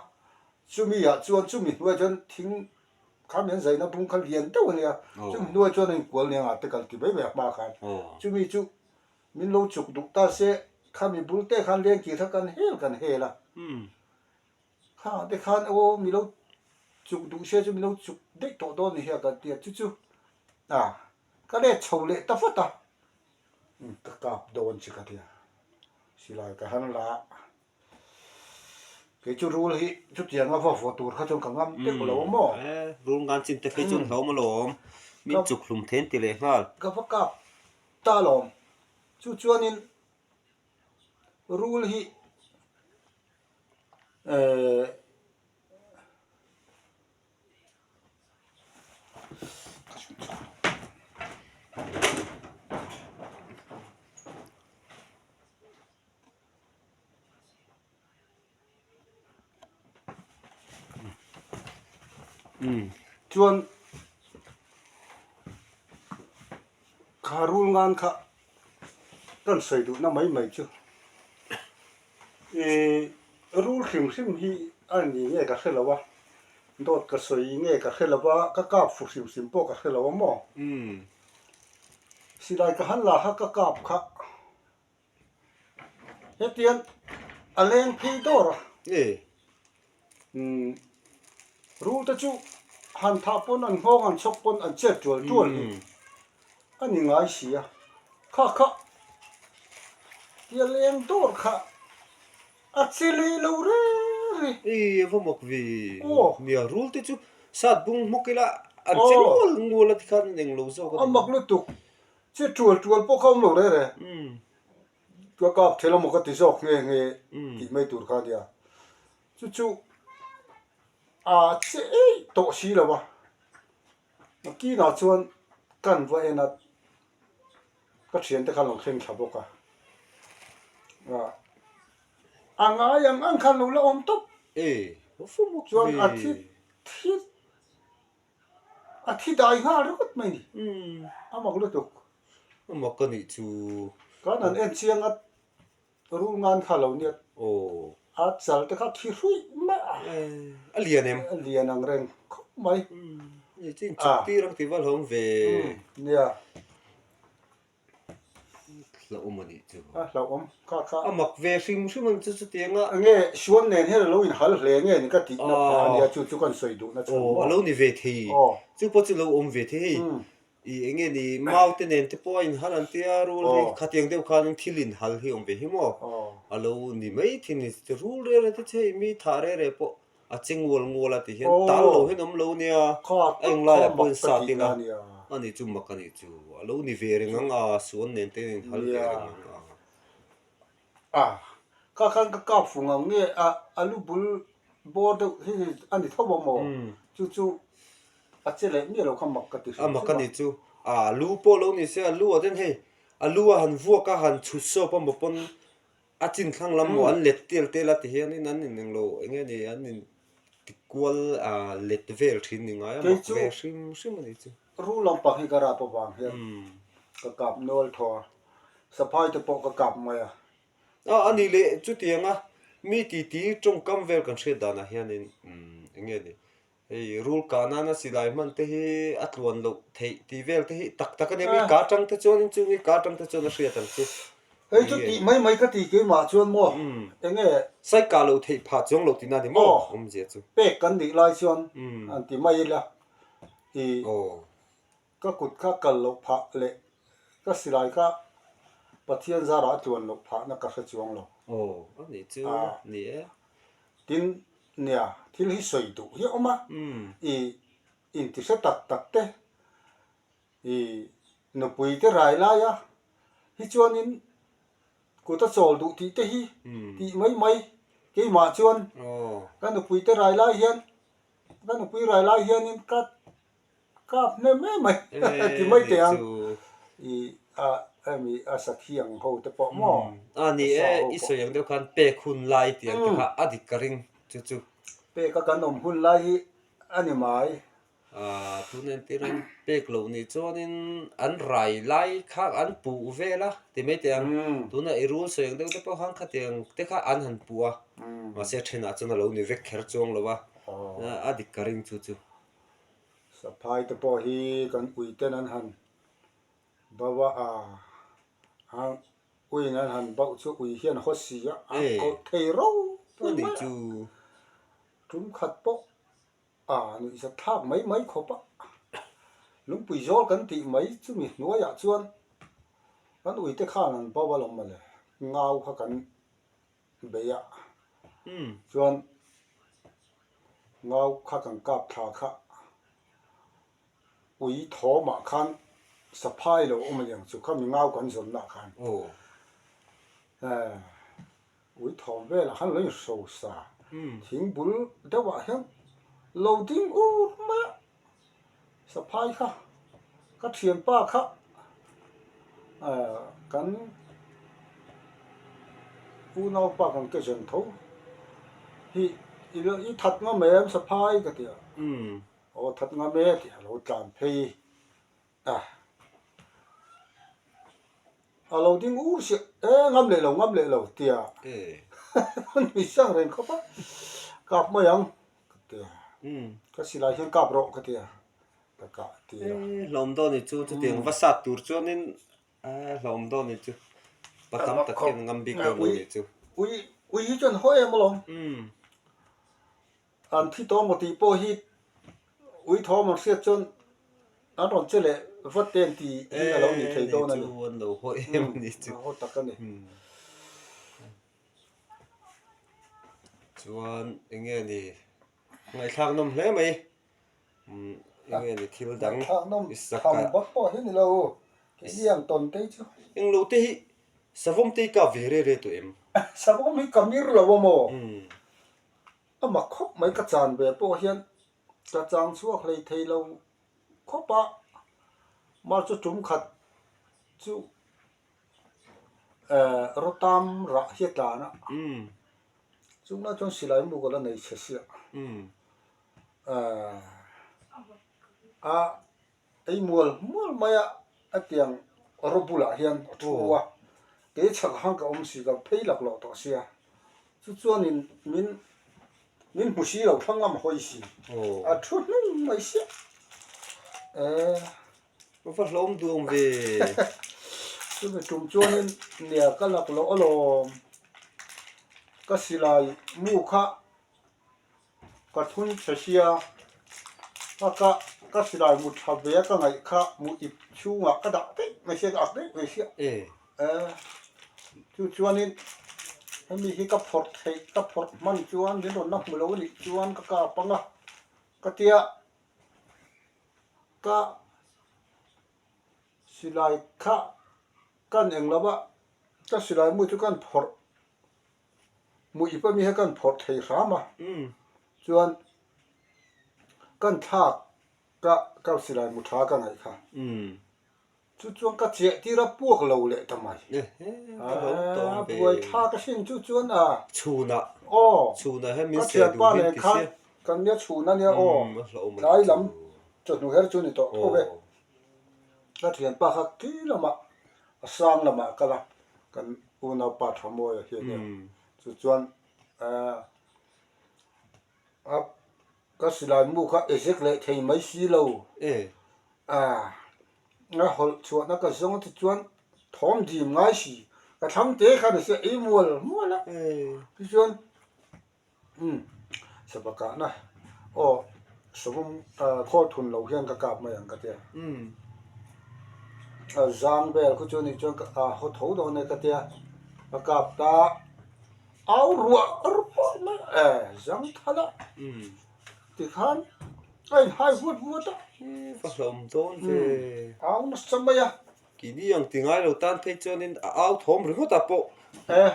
chumi ah chuan chumi hnuaiah chuan thing kha mian zaina bung kha lian deuh a nia, chumi hnuaiah chuan a inkual nia ngah te kal ti mai mai a hma khan, chumi chu min lo chuk duh ta se khami bul te khan lengkir kha kan hel kan hel a, khangah te khan aw mi lo chuk duh se chu min lo chuk daih tawh dawn ni hi a kan ti a, chu chu ah ka let chho leh ta vat a. Ka kap dawn che ka tia, silai ka han la a, kei chu rul hi chutianga va vaw tur kha chuan ka ngam teuh lo a maw? Rul ngan chin te phei chuan hlawm alawm, min chuk hlum then ti leh nghal. Ka va kap ta alawm, chu chuanin rul hi ehh. Chuan kha rul ngan kha kan sawi duhna mai mai chu Ih rul hrim hrim hi a ni nge ka hre lo a, dawt ka sawi nge ka hre lo a, ka kap fu hrim hrim pawh ka hre lo a maw? Silai ka han la kha ka kap kha hetiang a leng phei dawr a. Umm rul te chu han thah pawn an nghawng an chhawk pawn an chet tual tual hi a ni ngai si a, kha kha tia leng dawr kha a che leh lo reng reng. Ih a va mawk ve nia rul te chu sat bung hmawk ila an che ngual ngual a tikhan an englo zawk a ni. A mak lutuk che tual tual pawh kha awm lo reng reng. Ka kap thel amaw ka ti zawk nge nge tih mai tur kha a nia. Chu chu a che eih tawh si lo a, nakinah chuan kan va en a, ka thiante kha an lo thleng thla bawk a, a ngai ang ang khan lo la awm tawp. Chuan a thi thi a thi dai nghal ringawt mai a ni, a mak lutuk. A mak a nih chu. Kan han en chiang a, rul ngan kha lo nia. Aw. A chal te kha thi hruih mai a. A lian em? A lian ang reng khawp mai. Ni chu inchuk tir ang tih va hlawm ve. Nia. Hlauhawm a nih chu. A hlauhawm kha kha. A mak ve hrim hrim ang chu chutiang a. Nge Suan nen hian a lo inhal hle nge ni ka tihna phah a nia chu chu kan sawi duhna chhan maw. Aw a lo ni ve thei. Chu pawh chu lo awm ve thei hei. I eng nge ni mau te nen te pawh a inhal an tia rul hi khatiang deuh khanin thil inhal hi awm ve hi maw a lo ni mai thin ni rul reh reh te che mi thah reh reh pawh a che ngual ngual a ti hian tal lo hian awm lo nia a englaiah pawh in sat ila a ni chu mak a nih chu a lo ni ve reng ang a suan nen te in inhal ve reng ang a. A, kha khan ka kap fung ang nge a a lu bul bawr deuh hi hi a ni tho ang maw? Chu chu a che leh miah lo kha mak ka ti hrim A mak a ni chu. A lu pawh lo ni se a lu ah ten hei a lu a han vuak a han chhut sawp a maw pawn a chin thlang lam maw an let tel tel a ti hianin an in englo eng nge ni an in ti kual a let vel thin ni ngai a mak ve hrim hrim a ni chu. Rul lampang hi ka rap avang hian ka kap nual thaw a. Saphai te pawh ka kap mai a. A, a nih leh chutiang a, mi titi tawngkam vel kan hriat danah hianin eng nge ni, hei rul kah nana silai hman te hi a tluan loh theih tih vel te hi tak tak a nia, mi ka atang te chuanin chu mi ka atang te chuan a hriat ang chu. Hei chu tih mai mai ka ti keimah chuan maw eng nge. Sai kah loh theih phah chuang loh tihna a ni maw awmzia chu. Pek kan nih lai chuan an ti mai ila i. Ka kut kha kal loh phah leh ka silai kha Pathian zarah a tluan loh phahna ka hre chuang lo. Aw, a nih chu ni e. Tin, nia, thil hi sawi duh hi a awm a, i inti hre tak tak te, i nupui te rai lai a, hi chuanin kut a chawl duh tih te hi tih mai mai keimah chuan ka nupui te rai lai hian, ka nupui rai lai hianin ka Kap hnem em mai ti mai teh ang i a hemi a sakhi ang ho te pawh maw A ni e i sawi ang deuh khan pek hun lai tih ang te kha a dik ka ring chu chu. Pek a kan awm hun lai hi a ni mai. A tun entir an pek loh nih chuanin an rai lai kha an puh vel a ti mai teh ang tuna i rul sawi ang deuh te pawh khan khatiang te kha an han puh a mahse a thenah chuan a lo ni vek kher chuang lo a a dik ka ring chu chu. Saphai te pawh hi kan ui ten an han bauh a, a uiin an han bauh chu ui hian haw si a, a kawlh thei ro pui mai a, tum khat pawh a nuihza thlak mai mai khawp a, lungpui zawl kan tih mai chumi hnuaiah chuan kan ui te khan an bauh alawm mawle, ngau kha kan bei a chuan ngau kha kan kap thla kha ui thawmah khan saphai lo awm a ni ang chu khami ngau kan zawn lah khan ui thawm velah khan lo inhro sa thing bul deuhah hian lo ding ur mai a. Saphai kha ka thianpa kha kan unaupa kan ke zen tho hi i that ngam em saphai ka ti a aw that ngam e tih a lo tlan phei a a lo ding ur siah e ngam leh lo ngam leh lo tia nui sang reng khawp a kap mai ang. Ka ti a, ka silai hian kap rawh ka ti a, ka kah tir a. Hlawm dawn ni chu chutiang va sat tur chuanin hlawm dawn ni chu pa tam tak hian ngam bik dawn lo ni chu. Ui. Ui hi chuan haw em alawm. An thi tawh maw tih pawh hi ui thawm an hriat chuan an rawn che leh vat te an ti hi a lo ni thei dawn a ni. An lo haw em a ni chu. Haw tak a ni. Chuan eng nge ni ngaihthlak nawm hle mai. Eng nge ni thil dang Ngaihthlak nawm tham vak pawh hi ni lo. Keini ang tawn te chu. Englo te hi savawm te hi kap ve re re tawh em? Savawm hi ka mir lo a maw? A mak khawp mai ka chan ve pawh hian ka chang chhuak hlei thei lo khawp a, mar chu tum khat chu eh rawtam rah hi a tlan a, chunglai chuan silai mu ka la nei chhe sia eh a ei mual mual mai a a tiang raw bulah hian a thu a, kei chhak hang ka awm si ka phei laklawh tawh sia. Chu chuanin min min hmu si lo thlang lam hawi si. A thu hnung mai siah. Eh. Va hlawm duang ve. Chumi tum chuanin nia ka lak loh alawm. Ka silai mu kha ka thun chhe sia. Ka ka ka silai mu tha ve a ka ngaih kha mu ip chhungah ka dah daih mai sia ka ak daih mai sia. Eh. Chu chuanin hemi hi ka phawrh theih ka phawrh hman chuan min rawn la hmu lo anih chuan ka kap ang a ka tia ka silai kha kan eng lo va ka silai mu chu kan phawrh hmuh ip ami kha kan phawrh thei hram a chuan kan thlak ka ka silai mu tha ka ngaih kha. Chu chuan ka chiah tir a puak lo leh ta mai. A buai thlak a hrin chu chuan a. Chhunah. Aw. Chhunah hian min Ka seh duh thianpa hin nen ti khan sia. kan nia chhun a nia aw. Tlai lam chawhnu her chu ni tawh tho e. Ka thianpa kha ki lamah a sang lamah a kal a, kan unaupa Thamawia hi a nia. Chu chuan a ka silai mu kha eject leh thei mai si lo. A. A hawlh chhuahna ka zawng te chuan thawm dim ngai si ka thlang te kha ni se ei mual mual a tichuan umm sava kahna aw savawm khawl thun lo hian ka kap mai ang ka tia a zang vel khu chu ni chuan ka haw tho dawn e ka tia ka kap ta au ruah ruah mai e zang thal a. Tikhan a inhai vuat vuat a. Ka hlawm dawn ve. Au nasa mai a. Keini ang ti ngai lo tan phei chuanin a au thawm ringawt ah pawh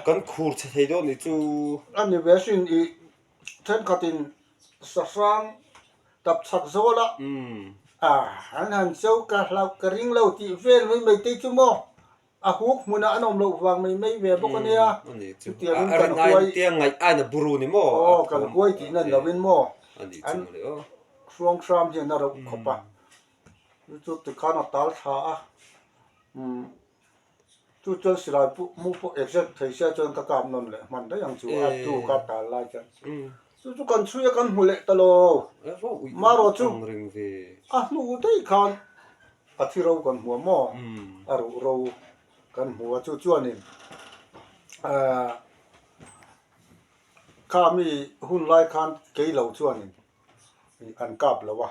kan khur chhe thei dawn nih chu. A ni ve sin i thenkhatin sahrang tap chak zawl a an han cho ka hlauh ka ring lo tih vel mai mai te chu maw. A huk hmunah an awm loh vang mai mai ve bawk a nia. Chutiangin kan huai. Ngaih aina buru ni maw? Aw, kan huai tih nan loin maw? An hruang hram hian a rauh khawp a. Chu chu tikhan a tal thla a. Chu chuan silai pawh mu pawh exact thei sia chuan ka kap nawn leh hman daih ang chu a tu ka tal lai chuan. Chu chu kan chhui a kan hmu leh ta lo. Marawh chu a hnu daih khan. A thi ro kan hmu a maw? A ruh ro kan hmu a, chu chuanin ahh kha mi hun lai khan kei lo chuanin an kap lo a,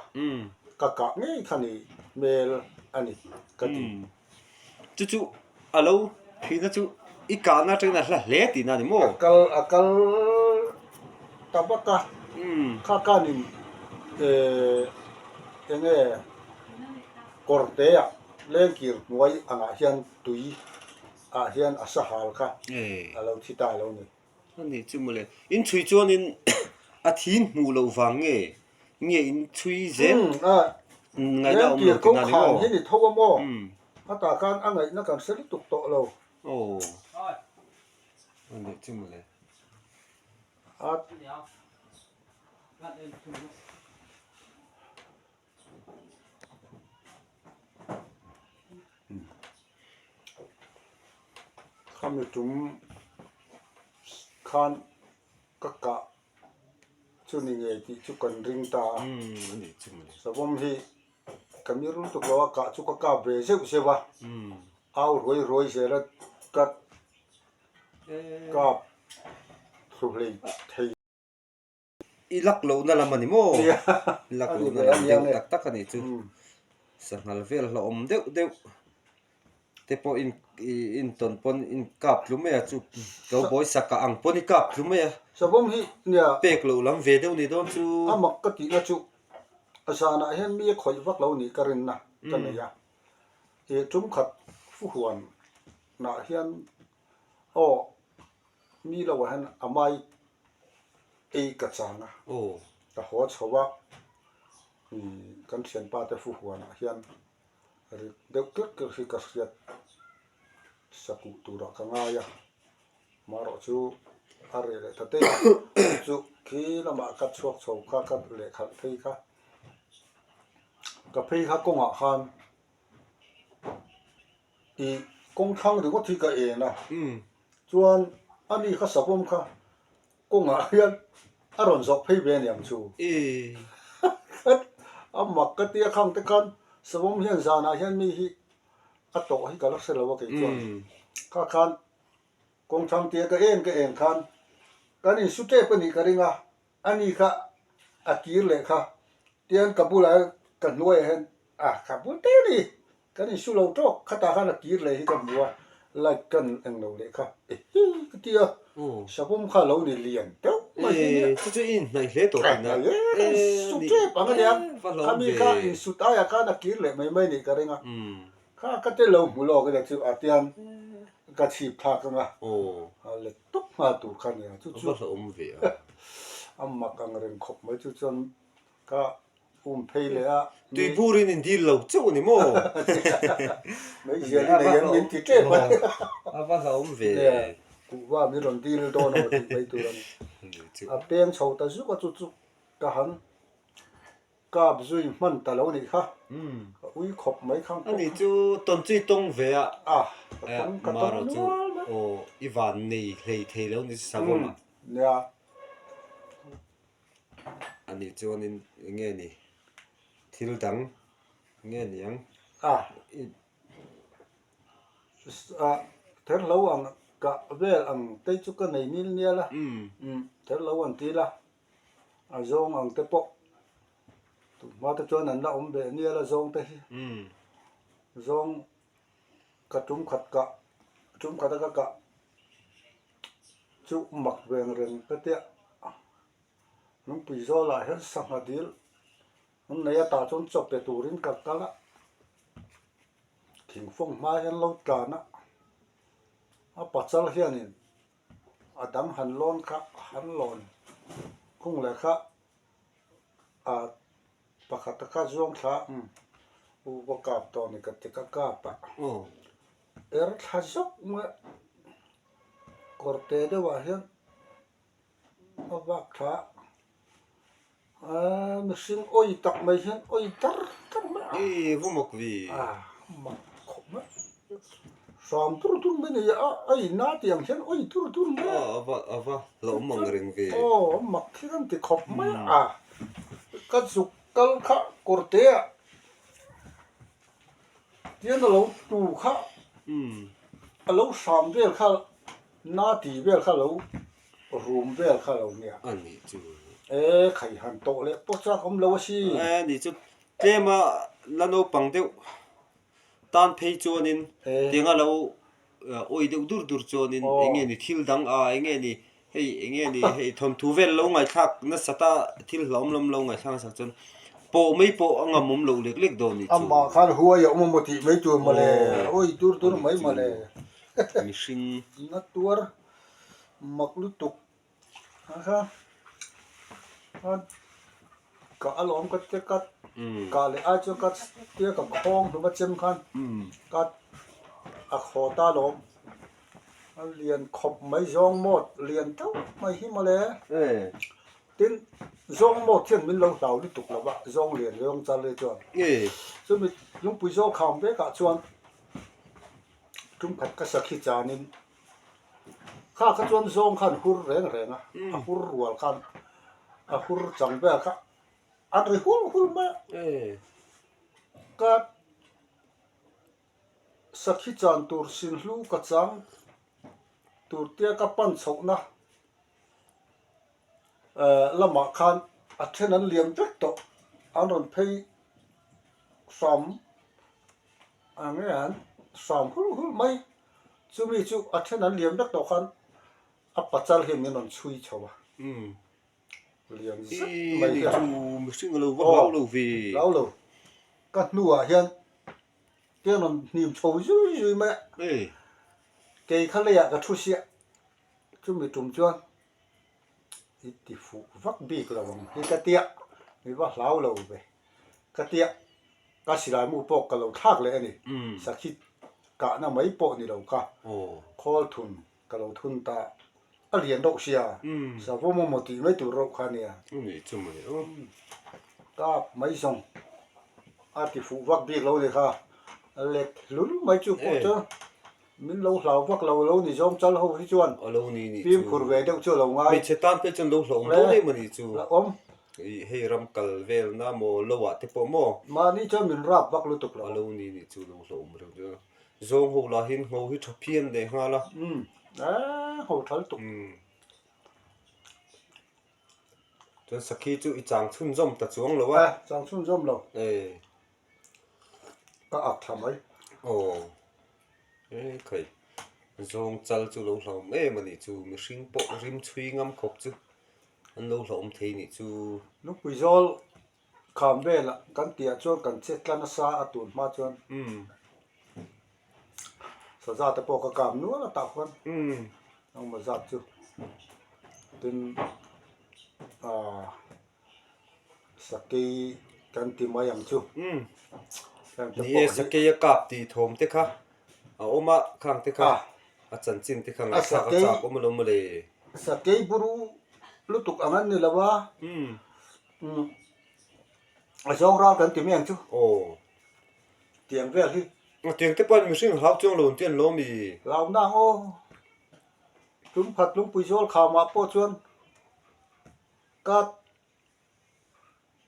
ka kah ngei kha ni hmel a ni ka ti. Chu chu a lo thihna chu i kahna atangin a hla hle tihna a ni maw? A kal a kal ta vak a, kha khanin eh eng nge kawrte ah lengkir hnuai angah hian tui ah hian a sahal kha a lo thi ta lo ni. A ni chu mawle. In chhui chuanin a thin hmuh loh vang nge nge in chhui zel ngaihna a awm lo tihna ni maw? Lengkir kawngkhar hi ni tho a maw? Hetah khan a ngaihna kan hre lutuk tawh lo. Aw. A ni chu mawle. A. Khami tum khan ka kah chu ni ngei tih chu kan ring ta a, savawm hi ka mir lutuk lo a kah chu ka kap ve zeuh zeuh a, au ruai ruai zel a ka kap. Thlu hlei thei. I lak lohna lam a ni maw? I lak lohna lam deuh tak tak a nih chu. Sanghal vel hlauhawm deuh deuh te pawh in intawn pawn in kap tlu mai a chu cowboy saka ang pawn i kap tlu mai a. Savawm hi nia. Pek loh lam ve deuh ni dawn chu. A mak ka tihna chu zanah hian mi a khawih vak lo nih ka rinna ka nei a. Ih tum khat fuhuan nah hian aw Mi lo ah hian a mai ei ka chang a, ka haw chho a, kan thianpa te fu huan ah hian rik deuh tlek tlek hi ka hriat sakuh turah ka ngai a, marawh chu a reh leh ta daih a, chu chu khi lamah ka chhuak chho kha ka lehkhalh phei kha, ka phei kha kawngah khan Ih kawng thlang ringawt hi ka en a, chuan ani kha savawm kha kawngah hian a rawn zawh phei ve aniang chu. A mak ka tia khang te khan savawm hian zanah hian mi hi a tawh hi ka la hre lo a kei chuan. Kha khan kawng thlang tia ka en ka en khan kan insu tep a nih ka ring a, ani kha a kir leh kha tian ka bulah hian ka hnuaiah hian a ka bul te a ni. Kan insu lo tawk, khatah khan a kir leh hi ka hmu a, light kan eng lo leh kha ehi ka ti a, savawm kha a lo ni lian deuh mai hi nia. Chu chu i inhnaih hle tawh tihna. Hnaih hle kan insut tep ang a nia, khami kha insut aiah khan a kir leh mai mai nih ka ring a, kha ka te lo hmu lawk ila chu a tiang ka chhip thlak ang a, a let tawp nghal tur kha nia, chu chu a mak ang reng khawp mai chu chuan ka Um phei leh a. Tui burin in dil lo chauh a ni maw? Meizial i nei em min ti tep a. A va hlauhawm ve. Kuhva min rawn dil dawn a maw tih mai tur a ni. A peng chho ta zuk a chu chu ka han kap zui hman ta lo nih kha. Ka ui khawp mai khang pawh kha. Ani chu tawn chui tawng ve a. A ka tawng ka tawng nual mai. Aw i van nei hlei thei lo ni chu savawm a. Nia. A nih chuanin eng nge ni thil dang eng nge ni ang? A therhlo ang kah vel ang te chu ka nei nil nial a, therhlo an ti la, a zawng ang te pawh tunhma te chuan an la awm ve nial a zawng te hi, zawng ka tum khat kah tum khat a ka kah. Chu mak veng reng ka tia lungpui zawlah hian sangha dil an nei a tah chuan chaw pe turin ka kal a thingfawng hma hian lo tlan a a pachal hianin a dang han lawn kha han lawn khung leh kha ah pakhat a kha zuang thla u ka kap tawh a ni ka ti ka kap a. Er thla zawk mai a, kawr te deuh ah hian a vak thla a, aaa mihring awi tak mai hian awi dar dar mai a. Ih va mak vi. A mak khawp mai, hram dur dur mai a ni a, a in a tih ang hian awi dur dur mai a. A va a va hlauhawm ang reng ve. Aw a mak hi kan ti khawp mai a, ka zuk kal kha kawr te ah. Tian a lo tu kha a lo hram vel kha na ti vel kha lo rum vel kha lo nia. A nih chu. E khai han tawh leh pawh chak awm lo a si. E nih chu tlema la naupang deuh tan phei chuanin tianga lo Awi deuh dur dur chuanin eng nge ni thil dang a eng nge ni hei eng nge ni hei thawnthu vel lo ngaihthlak nasat a thil hlauhawm lam lo ngaihthlak nasat chuan pawh mai pawh a ngam awm loh lek lek dawn nih chu. Amah khan huai a awm a maw tih mai tur mawle awi dur dur mai mawle. Mihring. Na tuar mak lutuk a kha khan ka alawm ka tia ka kah leh ai chuan ka tia ka khawng hlum a chem khan ka a khaw ta alawm a lian khawp mai zawng mawt lian deuh mai hi mawle tin zawng mawt hian min lo hlau lutuk lo va zawng lian zawng chal hi chuan chumi lungpui zawng kham vekah chuan tum khat ka sakhi chanin. Kha kha chuan zawng khan hur reng reng a, a hur rual khan a hur chang vel kha an ri hul hul mai a. Ka sakhi chan tur sinhlu ka chang tur tia ka pan chhohna. Lamah khan a then an liam vek tawh, an rawn phei hram ang nge an hram hul hul mai. Chumi chu a then an liam vek tawh khan a pachal hian min rawn chhui chho a, lian zet mai hian. Chu mihring a lo va hlau lo ve. Hlau lo. Ka hnuah hian te an rawn hnim chho zui zui mai a. Kei kha leiah ka thu siah. Chumi tum chuan I ti fuh vak bik lo ang hi ka tia, mi va hlau lo ve ka tia, ka silai mu pawh ka lo thlak leh a ni, sakhi kahna mai pawh ni lo kha, khawl thun ka lo thun ta, a lian reuh sia, savo maw tih mai tur reuh kha a nia, kap mai zawng a ti fuh vak bik lo ni kha, let hlul mai chu pawh chu. Min lo hlau vak lo lo ni zawng chal ho hi chuan fimkhur ve deuh chu a lo ngai. Hmeichhe tan phei chuan lo hlauhawm dawn em a ni chu. Hlauhawm. Hei ram kal velna maw lo ah te pawh maw. Mahni chuan min rap vak lutuk lo. A lo ni ni chu lo hlauhawm reuh deuh a. Zawng ho lahin ngho hi tha phian leh nghal a. Umm eeh ngho tha lutuk. Chuan sakhi chu i chang chhunzawm ta chuang lo a. Eh chang chhunzawm lo. Eh. Ka ak thla mai. Aw. E khai. Zawng chal chu lo hlauhawm em a nih chu. Mihring pawh rim chhui ngam khawp chu an lo hlauhawm thei nih chu. Lungpui zawl kham velah kan tihah chuan kan che tla nasa a tun hma chuan saza te pawh ka kap nual a tah khuan engmaw zat chu tin ahh. Sakei kan ti mai ang chu. Ni e, sakei a kap tih thawm te kha a awm a, khang te kha a chanchin te kha ngaihthlak a chak awm alawm mawle. Sakei buru lutuk ang an ni lo a, a zawng ral kan ti mai ang chu. Tiang vel hi. Tiang te pawh mihring hlau chuang lo an ti an lawm i. Hlau nang aw. Tlungkhat lungpui zawl khamah pawh chuan. Ka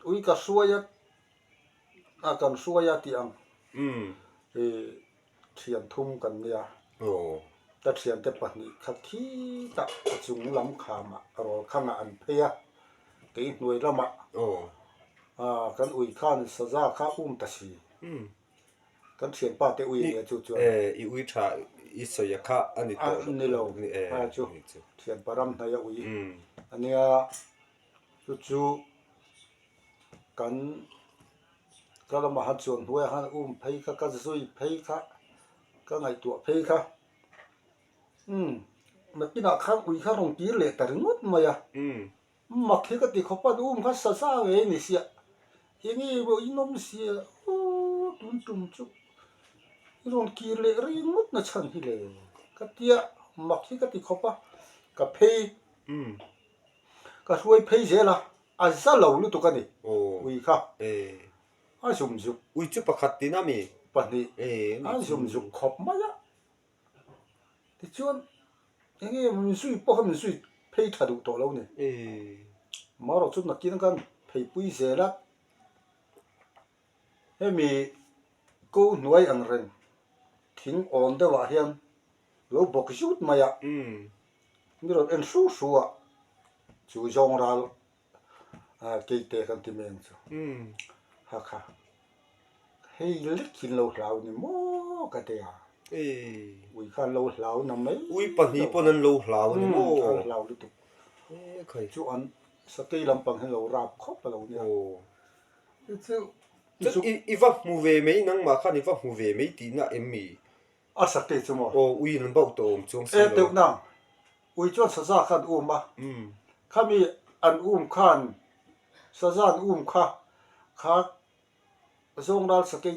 ui ka hruai a, a kan hruai a tih ang i thian thum kan nia. Ka thiante pahnih kha khitah a chung lam khamah rawl khangah an phei a, kei hnuai lamah kan ui khan saza kha um ta si. Kan thianpa te ui nia chu chuan. Eh, i ui tha i sawi a kha a ni tawh lo. A ni lo, a chu thianpa ram hnai a ui a nia chu chu kan ka lamah han chuan hnuaiah khan um phei kha ka zui phei kha ka ngaihtuah phei kha umm nakinah khan ui kha rawn kir leh ta ringawt mai a. Mak hi ka ti khawp a, um kha sa sa ngei ni sia, eng nge maw in awm sia aw tun tum chu i rawn kir leh rei ngawt na chhan hi le ka tia mak hi ka ti khawp a, ka phei ka hruai phei zel a, a za lo lutuk a ni ui kha a zum zuk. Ui chu pakhat tin a mi? Pahnih a zum zuk khawp mai a. Tichuan eng nge min zui pawh kha min zui phei tha duh tawh lo ni. Marawh chu nakin khan pheipui zel a, hemi ko hnuai ang reng thing awn deuhah hian lo bawk zut mai a, mi rawn en hru hru a, chu zawng ral Keite kan ti mai ang chu. Ha kha. Hei lek hi lo hlau ni maw ka ti a. Ui kha an lo hlau na mai. Ui pahnih pawn an lo hlau ni maw. An hlau lutuk. Chu an sakei lampang hi lo rap khawp a lo nia. Chu i va hmu ve mai nangmah khan i va hmu ve mai tihna em mi? A sakei chu maw? Aw ui an bauh tawh awm chuang si lo. E teuh nang. Ui chuan saza kha an um a, khami an um khan saza an um kha kha zawng ral sakei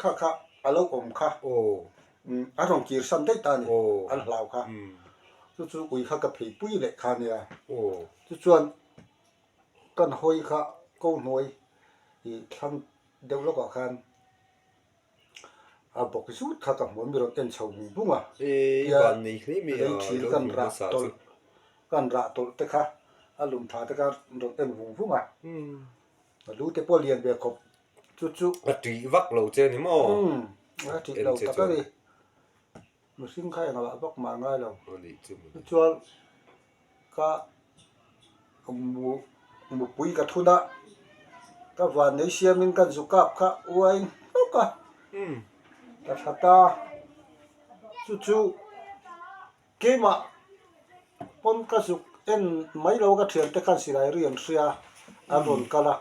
kha kha a lo awm kha an rawn kir san daih ta a ni, an hlau kha. Chu chu ui kha ka pheipui leh kha a nia. Chu chuan kan hawi kha ko hnuai ih thlang deuh lawkah khan A bawk zut kha ka hmuh a mi rawn en chho vung vung a, tia lei thil kan rah tawlh kan rah tawlh te kha a lum tha te kha rawn en vung vung a, a lu te pawh a lian ve khawp chu chu. A tih vak lo che ni maw? Umm a tih lo tak a ni, mihring kha engah vak mah a ngai lo, chuan ka. Mupui ka thun a, ka vannei siamin ka zu kap kha uai hnawk a, ka that a, chu chu keimah pawn ka zuk en mai lo a ka thiante khan silai ri an hria an rawn kal a,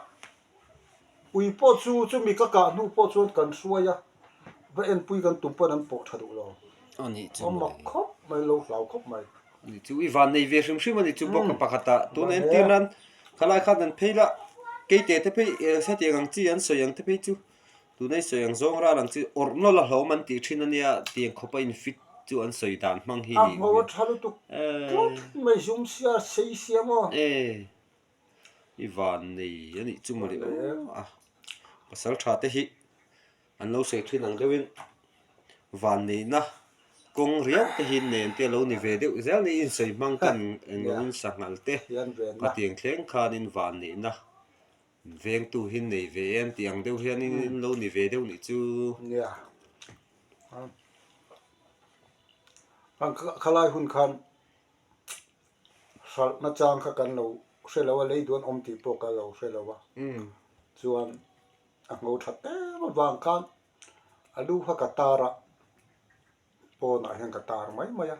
ui pawh chu chumi ka kah hnu pawh chuan kan hruai a, va enpui kan tum pawn an pawh tha duh lo, a mak khawp mai lo hlau khawp mai. Ani chu i van nei ve hrim hrim a ni chu bawk a pakhat ah tuna entir nan khalai khan an phei la keite te phei hetiang ang chi an sawi ang te phei chu tuna i sawi ang zawng ral ang chi awrh nawlh a hlawm an tih thin a nia tiang khawpa in fit chu an sawi dan hmang hi ni. A hmuh a tha lutuk tlat mai zum sia sei sia maw. E i van nei a nih chu mawle aw a pasal tha te hi. An lo sawi thin ang deuhin vanneihna kawng riau te hi nen te a lo ni ve deuh zel niin sawi hmang ten eng lo in sanghal te a tiang thleng khanin vanneihna vengtu hi nei ve em tih ang deuh hianin in lo ni ve deuh nih chu. Nia khalai hun khan hralhna chang kha kan lo hre lo a lei duan awm tih pawh ka lo hre lo a chuan. A ngho tha em avang khan a lu kha ka tar a, pawnah hian ka tar mai mai a.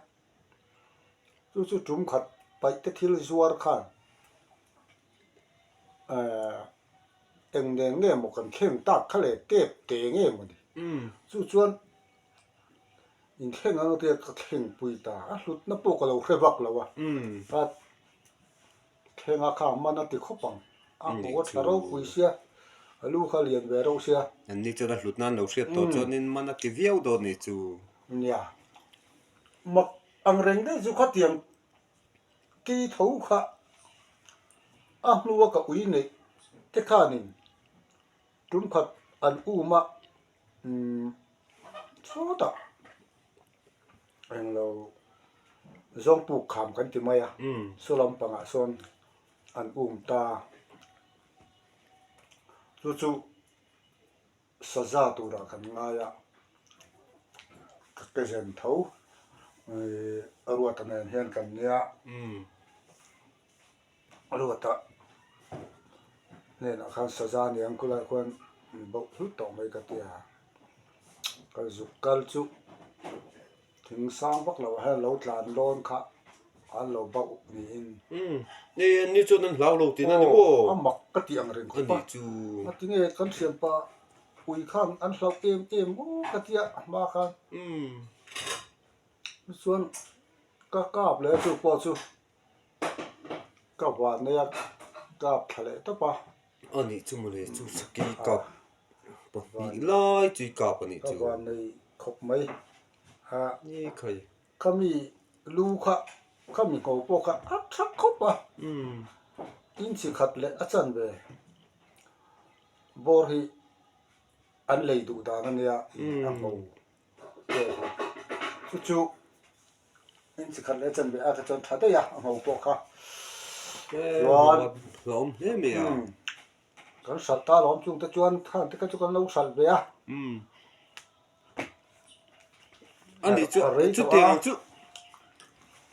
Chu chu tum khat paih te thil zuar khan ehh eng nen nge maw kan thleng tak kha leh tep te nge maw ni. Chu chuan inthleng ang tia ka thleng pui ta, a hlutna pawh ka lo hre vak lo a. Thlenga kha a man a ti khawp ang. A hmuh a tha ropui sia, a lu kha lian ve reuh sia. An ni chuan a hlut nan lo hriat tawh chuanin man a ti viau dawn ni chu. Nia, mak ang reng daih chu khatiang ki tho kha a hnua ka ui neih te khanin tum khat an um a, umm chutah. Englo zawngpuk kham kan ti mai a, saw lampangah sawn an um ta. Chu chu saza turah kan ngai a, ka ke zen tho ih a ruata nen hian kan nia. A ruata hnenah khan saza aniang khulaiah khuan min bauh hlut tawh mai ka ti a, ka zuk kal chu thing sang vak loh ah hian lo tlan dawn kha an lo bauh niin. Umm hei an ni chuan an hlau lo tihna ni maw? A mak ka tih ang reng khawp a, a tinge kan thianpa ui khan an hlauh em em maw ka tia a hma khan. Umm. Chuan ka kap leh chu pawh chu. Ka van nei a kap thla leh tawp a. A nih chu mawle chu saki kap pahnih lai chu i kap a nih chu. Ka van nei khawp mai a. Ni khai. Khami lu kha khami ngho pawh kha a tha khawp a. Inchi khat leh a chan ve bawr hi an lei duh dan a nia a ngho pawh kha chu chu. Inchi khat leh chan ve a kha chuan tha daih a, a ngho pawh kha. Chuan hlawm hle mai a. Kan hralh ta lawm chung te chuan khan te kha chu kan lo hralh ve a. Ani chu chutiang ang chu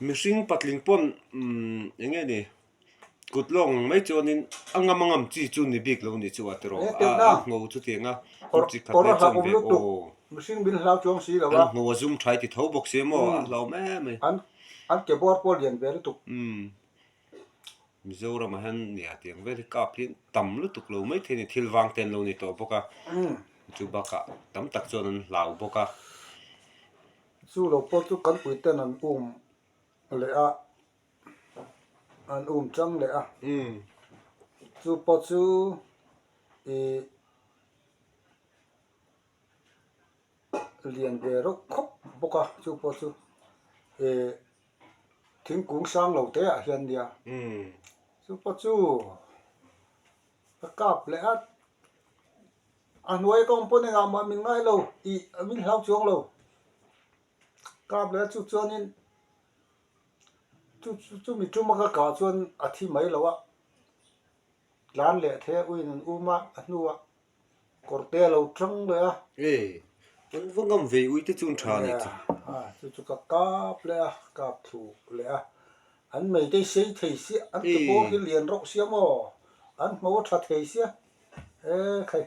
mihring patling pawn eng nge ni Kut lawng ang mai chuanin a ngam a ngam chi chu ni bik lo ni chu a tiraw a ngho chutiang a chi khat leh chuan ve aw Mihring min hlau chuang si lo a. An ngho a zum tha i ti tho bawk si maw a hlauhawm em mai. An an ke bawr pawh lian ve lutuk. Umm Mizoram ah hian nia tiang vel hi kap hi tam lutuk lo mai thei a ni thil vang te an lo ni tawh bawk a chu bakah tam tak chuan an hlau bawk a. Chu lo pawh chu kan puiten an um leh a. An um chang leh a. Chu pawh chu ih lian ve reuh khawp bawk a chu pawh chu ih thingkung sang lo te ah hian nia chu pawh chu ka kap leh a a hnuai ka awm pawn engah mah min ngai lo ih min hlau chuang lo kap leh a chu chuanin. Chu chumi tuma ka kah chuan a thi mai lo a, tlan leh thei a uiin an um a, a hnuah kawr te a lo tang leh a. E, an va ngam ve ui te chu an tha a nih chu. A, chu chu ka kap leh a, kap thlu leh a. An meitei sei thei sia, an ti pawh hi lian rauh sia maw? An hmo a tha thei sia. E khai,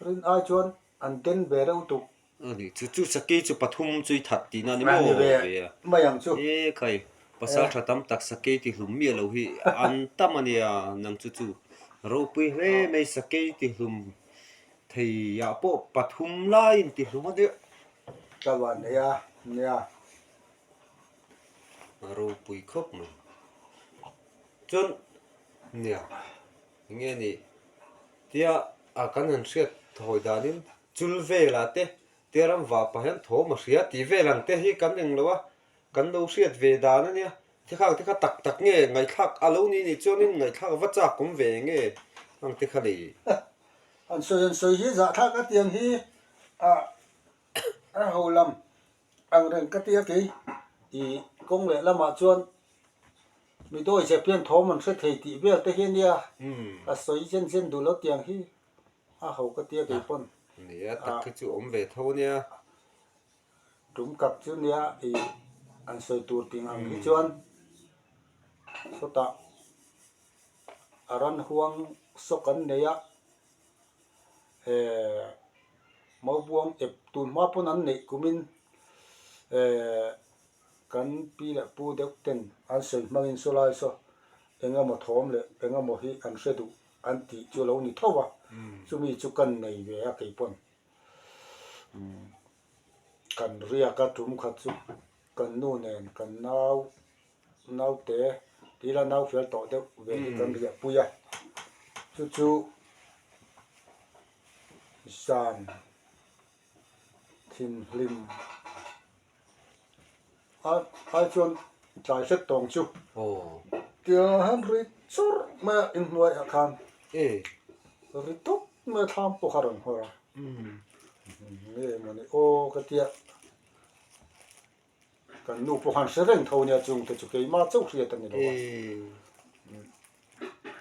rin ai chuan an den ve reuh tuk. A ni, chu chu sakei chu pathum chu i that tihna a ni maw? A ni ve mai ang chu. E khai, pasal tha tam tak sakei ti hlum miah lo hi an tam a nia, nang chu chu ropui hle mai sakei ti hlum thei ah pawh pathum laiin ti hlum a nia. Ka van nei a nia. A ropui khawp mai. Chuan nia enge ni tia a kan han hriat thawi danin chul velah te tia ram vah pah hian thawm a hria tih vel ang te hi kan eng lo a, kan lo hriat ve dan a nia. Thilkhang te kha tak tak nge ngaihthlak a lo ni nih chuanin ngaihthlak va chak awm ve nge ang te kha le. An sawi an sawi hi zahthlak a tiang hi a a ho lam Ang reng ka tia kei i kawng leh lamah chuan mi dawi zep hian thawm an hre thei tih vel te hi a nia, a sawi zen zen duh lo tiang hi a ho ka tia kei pawn. Nia tak hi chu awm ve tho nia. Tum kap chu nia i an sawi tur ting ang hi chuan sawtah a ran huang sawk an nei a. eh Maubuang ep tun hma pawn an neih kumin eh kan pi leh pu deuh ten an sawi hmangin saw lai saw eng emaw thawm leh eng emaw hi an hre duh an tih chu lo ni tho a, chumi chu kan nei ve a kei pawn kan riak a tum khat chu kan nu nen kan nau Naute tila nau fel tawh deuh ve hi kan riah pui a, chu chu zan thinhlim ai chuan tlai hret tawng chu tia han ri chawrh mai a inhnuaiah khan ri tawp mai a thlam pawh kha a rawn nghawr a, nge mawni aw ka tia. Kan nu pawh khan hre reng tho nia chung te chu keimah chauh hriat a ni lo a.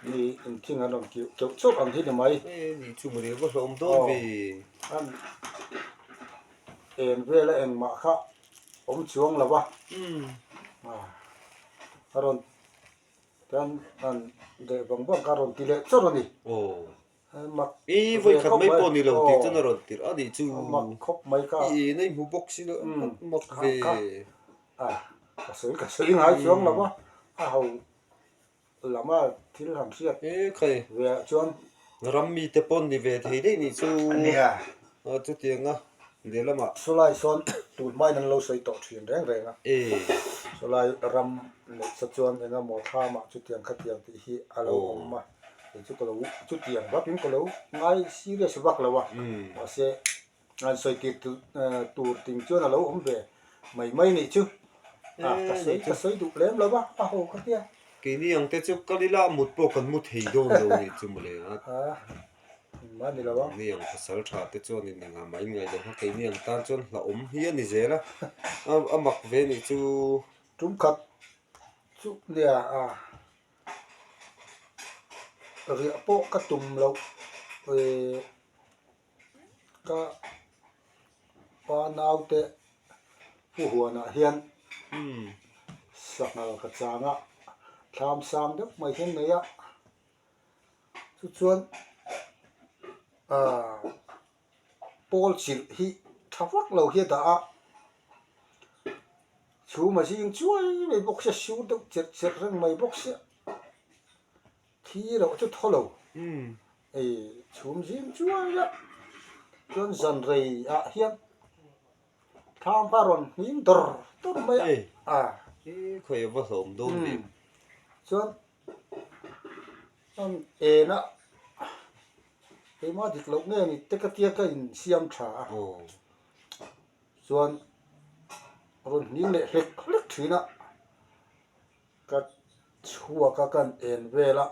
Mi inthing an rawn keuh keuh chauh ang hi ni mai. Ni chu mawle va hlawm dawn ve. An en vela engmah kha awm chuang lo a. A rawn tan an deh vang vang kha a rawn ti leh chawrh a ni. Mak I vawi khat mai pawh ni lo tih chuan a rawn tirh a nih chu. Mak khawp mai kha. I en a i hmu bawk si lo mak ve. A ka sawi ka sawi ngai chuang lo a, a ho lam a thil han hriat ve ah chuan. Ram mite pawn ni ve thei daih nih chu. Nia. Chutiang a lehlamah. Sawlai sawn tun hmain an lo sawi tawh thin reng reng a. Sawlai ram neih sa chuan eng emaw thlamah chutiang khatiang tih hi a lo awm a. Kei chu ka lo chutiang vakin ka lo ngai serious vak lo a, mahse an sawi tir tur ting chuan a lo awm ve mai mai nih chu a ka sawi ka sawi duh lem lo va a ho ka tia. Keini ang te chu kal ila mut pawh kan mu thei dawn lo nih chu mawle a. Engmah ni lo a. Keini ang pasal tha te chuan in engah mah in ngaih lo kha keini ang tan chuan hlauhawm hi a ni zel a, a mak ve nih chu. Tum khat chu nia a. Riah pawh ka tum loh eh ka pa naute pu huanah hian sanghal ka chang a, thlam sang deuh mai hian nei a, chu chuan ah pawl chilh hi tha vak lo hi a dah a, chhum a zing chuai mai bawk sia sur deuh cherh cherh reng mai bawk sia thi loh chu thaw lo ei chhum zing chuai a chuan zan rei ah hian thlam kha a rawn hnim dawr dawr mai a chuan. An en a, keimah dik loh nge ni te ka tia ka insiam tha a, chuan rawn hning leh hlek hlek thin a, ka chhuak a ka en vel a,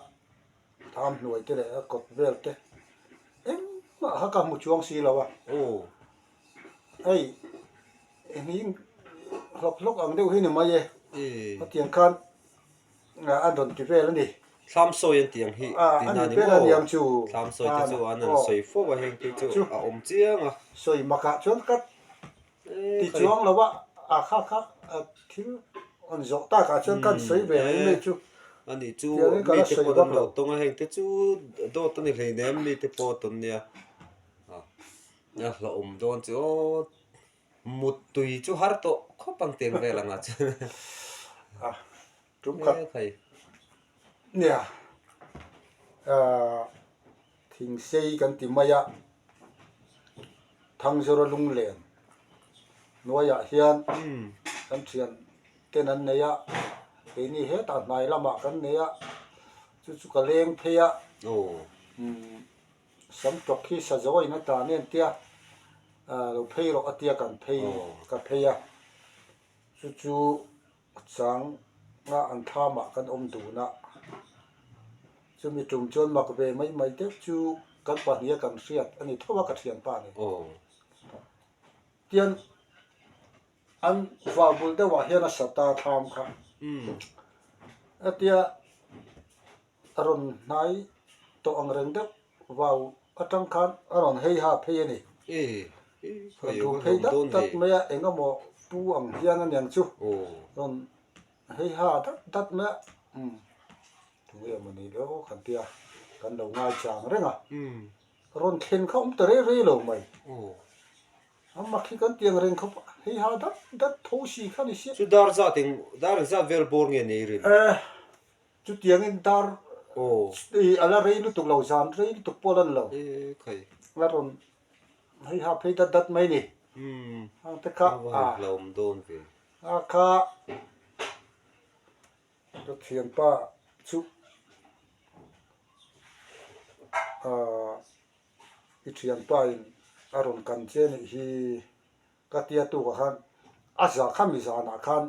tham hnuai te leh a kawt vel te engmah kha ka hmu chuang si lo a, hei hning hlawk hlawk ang deuh hi ni mai e, hetiang khan. a rawn ti vel a ni. Thlam sawi an tih ang hi tihna a ni maw? Thlam sawi te chu an han sawi fo a, heng te chu a awm chiang a. Sawi makah chuan ka ti chuang lo a, a kha kha thil an zawh takah chuan kan sawi ve mai mai chu. Ani chu Tiangin ka la mite sawi pawh vak an lo lo. tawng a, heng te chu dawt a ni hleinem mite pawh tawn nia. A hlauhawm dawn chu aw Muttui chu har tawh khawp ang tiang vel anga chuan. A tum khat. Nia thingsei kan ti mai a, Thangzawra lunglen hnuaiah hian kan thian ten an nei a, keini hetah hnai lamah kan nei a, chu chu ka leng phei a. Sam tawk hi sa zo in a tan em tia lo phei rawh a tia kan phei ka phei a, chu chu chang a an thlamah kan awm dun a, chumi tum chuan mak ve mai mai deuh chu kan pahnih a kan hriat a ni tho a ka thianpa nen. Tian an vau bul deuhah hian a sa ta thlam kha a tia. A rawn hnai tawh ang reng deuh vau atang khan a rawn hei ha phei a ni. Rawn rum phei dat dat mai a, eng emaw pu ang hian a niang chu. Rawn hei ha dat dat mai a, umm tunge emaw ni le aw kan tia, kan lo ngai chang reng a. Rawn thlen kha awm ta rei rei lo mai. A mak hi kan tiang reng khawp a, hei ha dat dat tho si kha ni sia. Chu dar zat eng dar eng zat vel bawr nge nei rin? Chutiangin dar i a la rei lutuk lo, zan rei lutuk pawh a lan lo. A rawn hei ha phei dat dat mai ni. Ang te kha a a kha ka thianpa chu ah i thianpa in a rawn kan che nih hi ka tia tukah khan a za kha mi zanah khan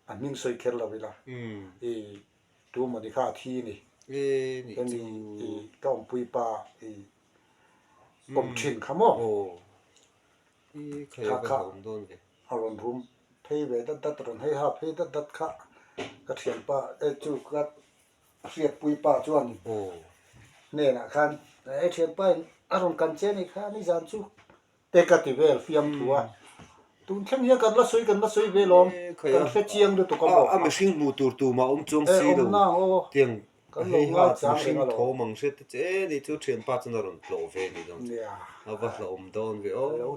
A hming sawi kher lo ila i tu mawni kha a thi ni. Hemi i ka awmpui pa i awm thin kha maw? Kha kha a rawn rum phei ve dat dat, rawn hei ha phei dat dat kha ka thianpa e chu ka hriatpui pa chuan hnenah khan e thianpa in a rawn kan che ni kha nizan chu Te ka ti vel fiamthu a, tun thleng hian kan la sawi kan la sawi ve lawm, kan hre chiang lutuk a maw? A mihring hmuh tur tumah awm chuang si lo, tiang hei ha mihring thawm ang hriat te che ni chu thianpa chuan a rawn tlawh ve ni dawn chu, a va hlauhawm dawn ve aw,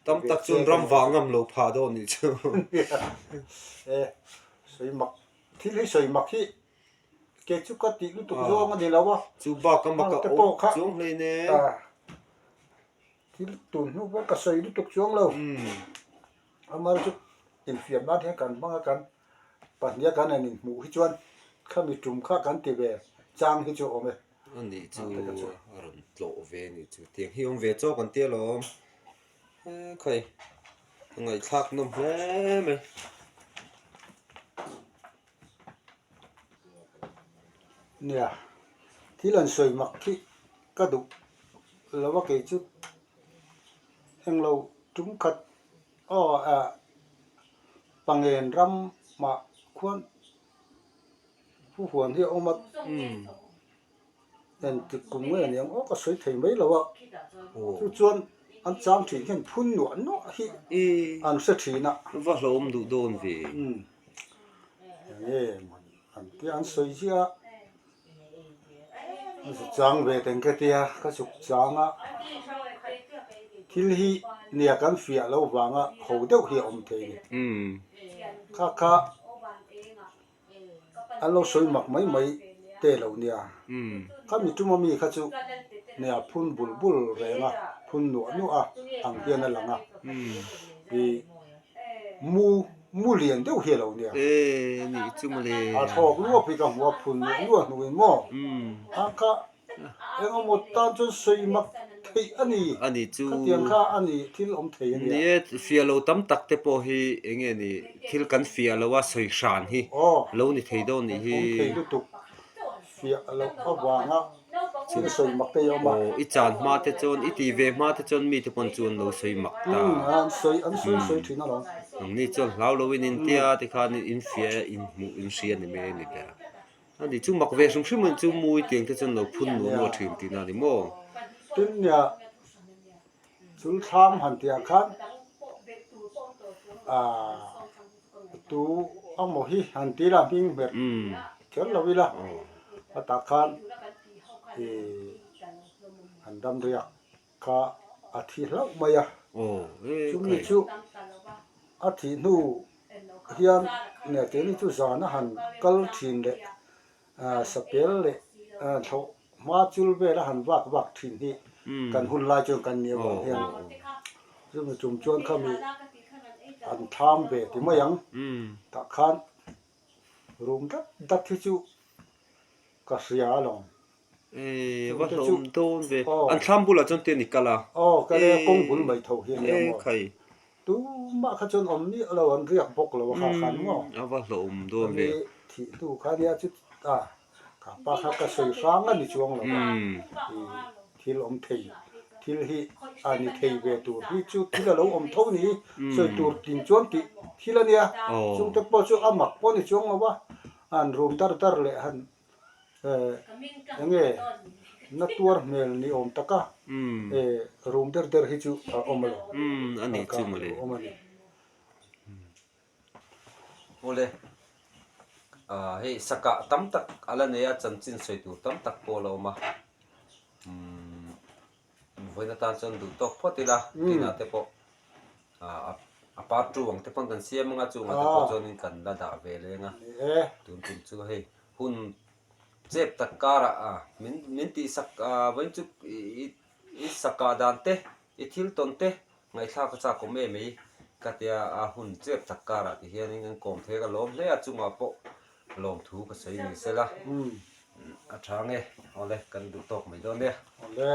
tam tak chuan ram vah ngam lo phah dawn nih chu. E sawi mak, thil hi sawi mak hi kei chu ka tih lutuk zawng a ni lo a, chu bak a mak a awm chuang hleinem. Thil tun hnu pawh ka sawi lutuk chuang lo. Amar chu infiam nan hian kan hmang a, kan pahniha kan han inhmuh hi chuan khami tum kha kan ti ve chang hi chu a awm e. A nih chu a rawn tlawh ve a nih chu. Tiang hi awm ve chawk an tia lawm. He khawi ka ngaihthlak nawm hle mai. Nia, thil an sawi mak khi ka duh lo a kei chu englo tum khat aw ah pangen ramah khuan huan hi a awm a engtik kum nge aniang aw ka sawi thei mai lo a chu chuan an chang thin hian phun nuah nuah hi an hre thin a. Va hlawm duh dawn ve. Enge an tia an sawi ziah a. Ka zuk chang ve teng ka tia ka zuk chang a thil hi nia kan fiah lo vanga ho deuh hi a awm thei a ni kha kha an lo sawi mak mai mai te lo nia kha mi tuma mi kha chu nia phun bul bul reng a phun nuah nuah a ang hian a lang a ih mu mu lian deuh hi a lo nia. E nih chu mawle. A thawk luap hi ka hmu a phun nuah nuah hnuin maw a kha engemaw tan chuan sawi mak theih a ni. A ni chu. Khatiang kha a ni thil awm thei a nia. Ni e fiah lo tam tak te pawh hi enge ni thil kan fiah lo a sawi hran hi lo ni thei dawn nih hi. Awm thei lutuk fiah loh avanga. Thil sawi mak te i awm a. Aw, i chan hma te chuan, i tih ve hma te chuan mite pawn chu an lo sawi mak ta. Umm, an sawi, an sawi sawi thin alawm. Nangni chuan hlau loin in tia tikhan in fia in hmuh in hria ni mai a ni ber a. A ni chu mak ve hrim hrim ang chu mui tiang te chuan lo phun nuah nuah thin tihna a ni maw? Tin nia chul thlam han tih ang khan ah tu. amaw hi han ti ila hming hmerh kher lo ila hetah khan ih an dam riak kha a thi hlauh mai a chumi chu a thih hnu hian nge keini chu zan a han kal thin leh Sapel leh thlawh hma chul vel a han vak vak thin hi kan hun lai chuan kan nih avang hian chumi tum chuan khami an thlam ve ti mai ang tah khan rum dat dat hi chu ka hria alawm. Eee va hlawm dawn ve. An thlam bulah chuan te ni kal a. Aw ka le kawng bul mai tho hi ania maw. Tumah kha chuan awm miah lo an riak bawk lo a kha khan maw. A va hlawm dawn ve. Kami thih hnu kha ania chu a kha pa kha ka sawi hrang a ni chuang lo a. Thil awm thei thil hi a ni thei ve tur hi chu thil a lo awm tho ni sawi tur tin chuan tih thil a nia. Chungte pawh chu a mak pawh a ni chuang lo a an rum dar dar leh han Enge na tuar hmel ni awm taka room der der hi chu a awm lo. A ni chu mawle. Awm a ni. Mawle. Hei sakah tam tak a la nei a, chanchin sawi tur tam tak pawh a la awm a. Vawiin atan chuan duh tawk phawt ila, kinah te pawh a part 2 ang te pawn kan siam anga chungah te pawh chuanin kan la dah ve leng a. Tun tum chu hei hun chep tak karah a min min tihsak vawiin chu i sakah dan te i thil tawn te ngaihthlak a chak awm em mai ka tia a hun chep tak karah ti hianin kan kawm thei a ka lawm hle a chungah pawh lawmthu ka sawi ni sela a tha nge awle kan duh tawk mai dawn nia. Awle.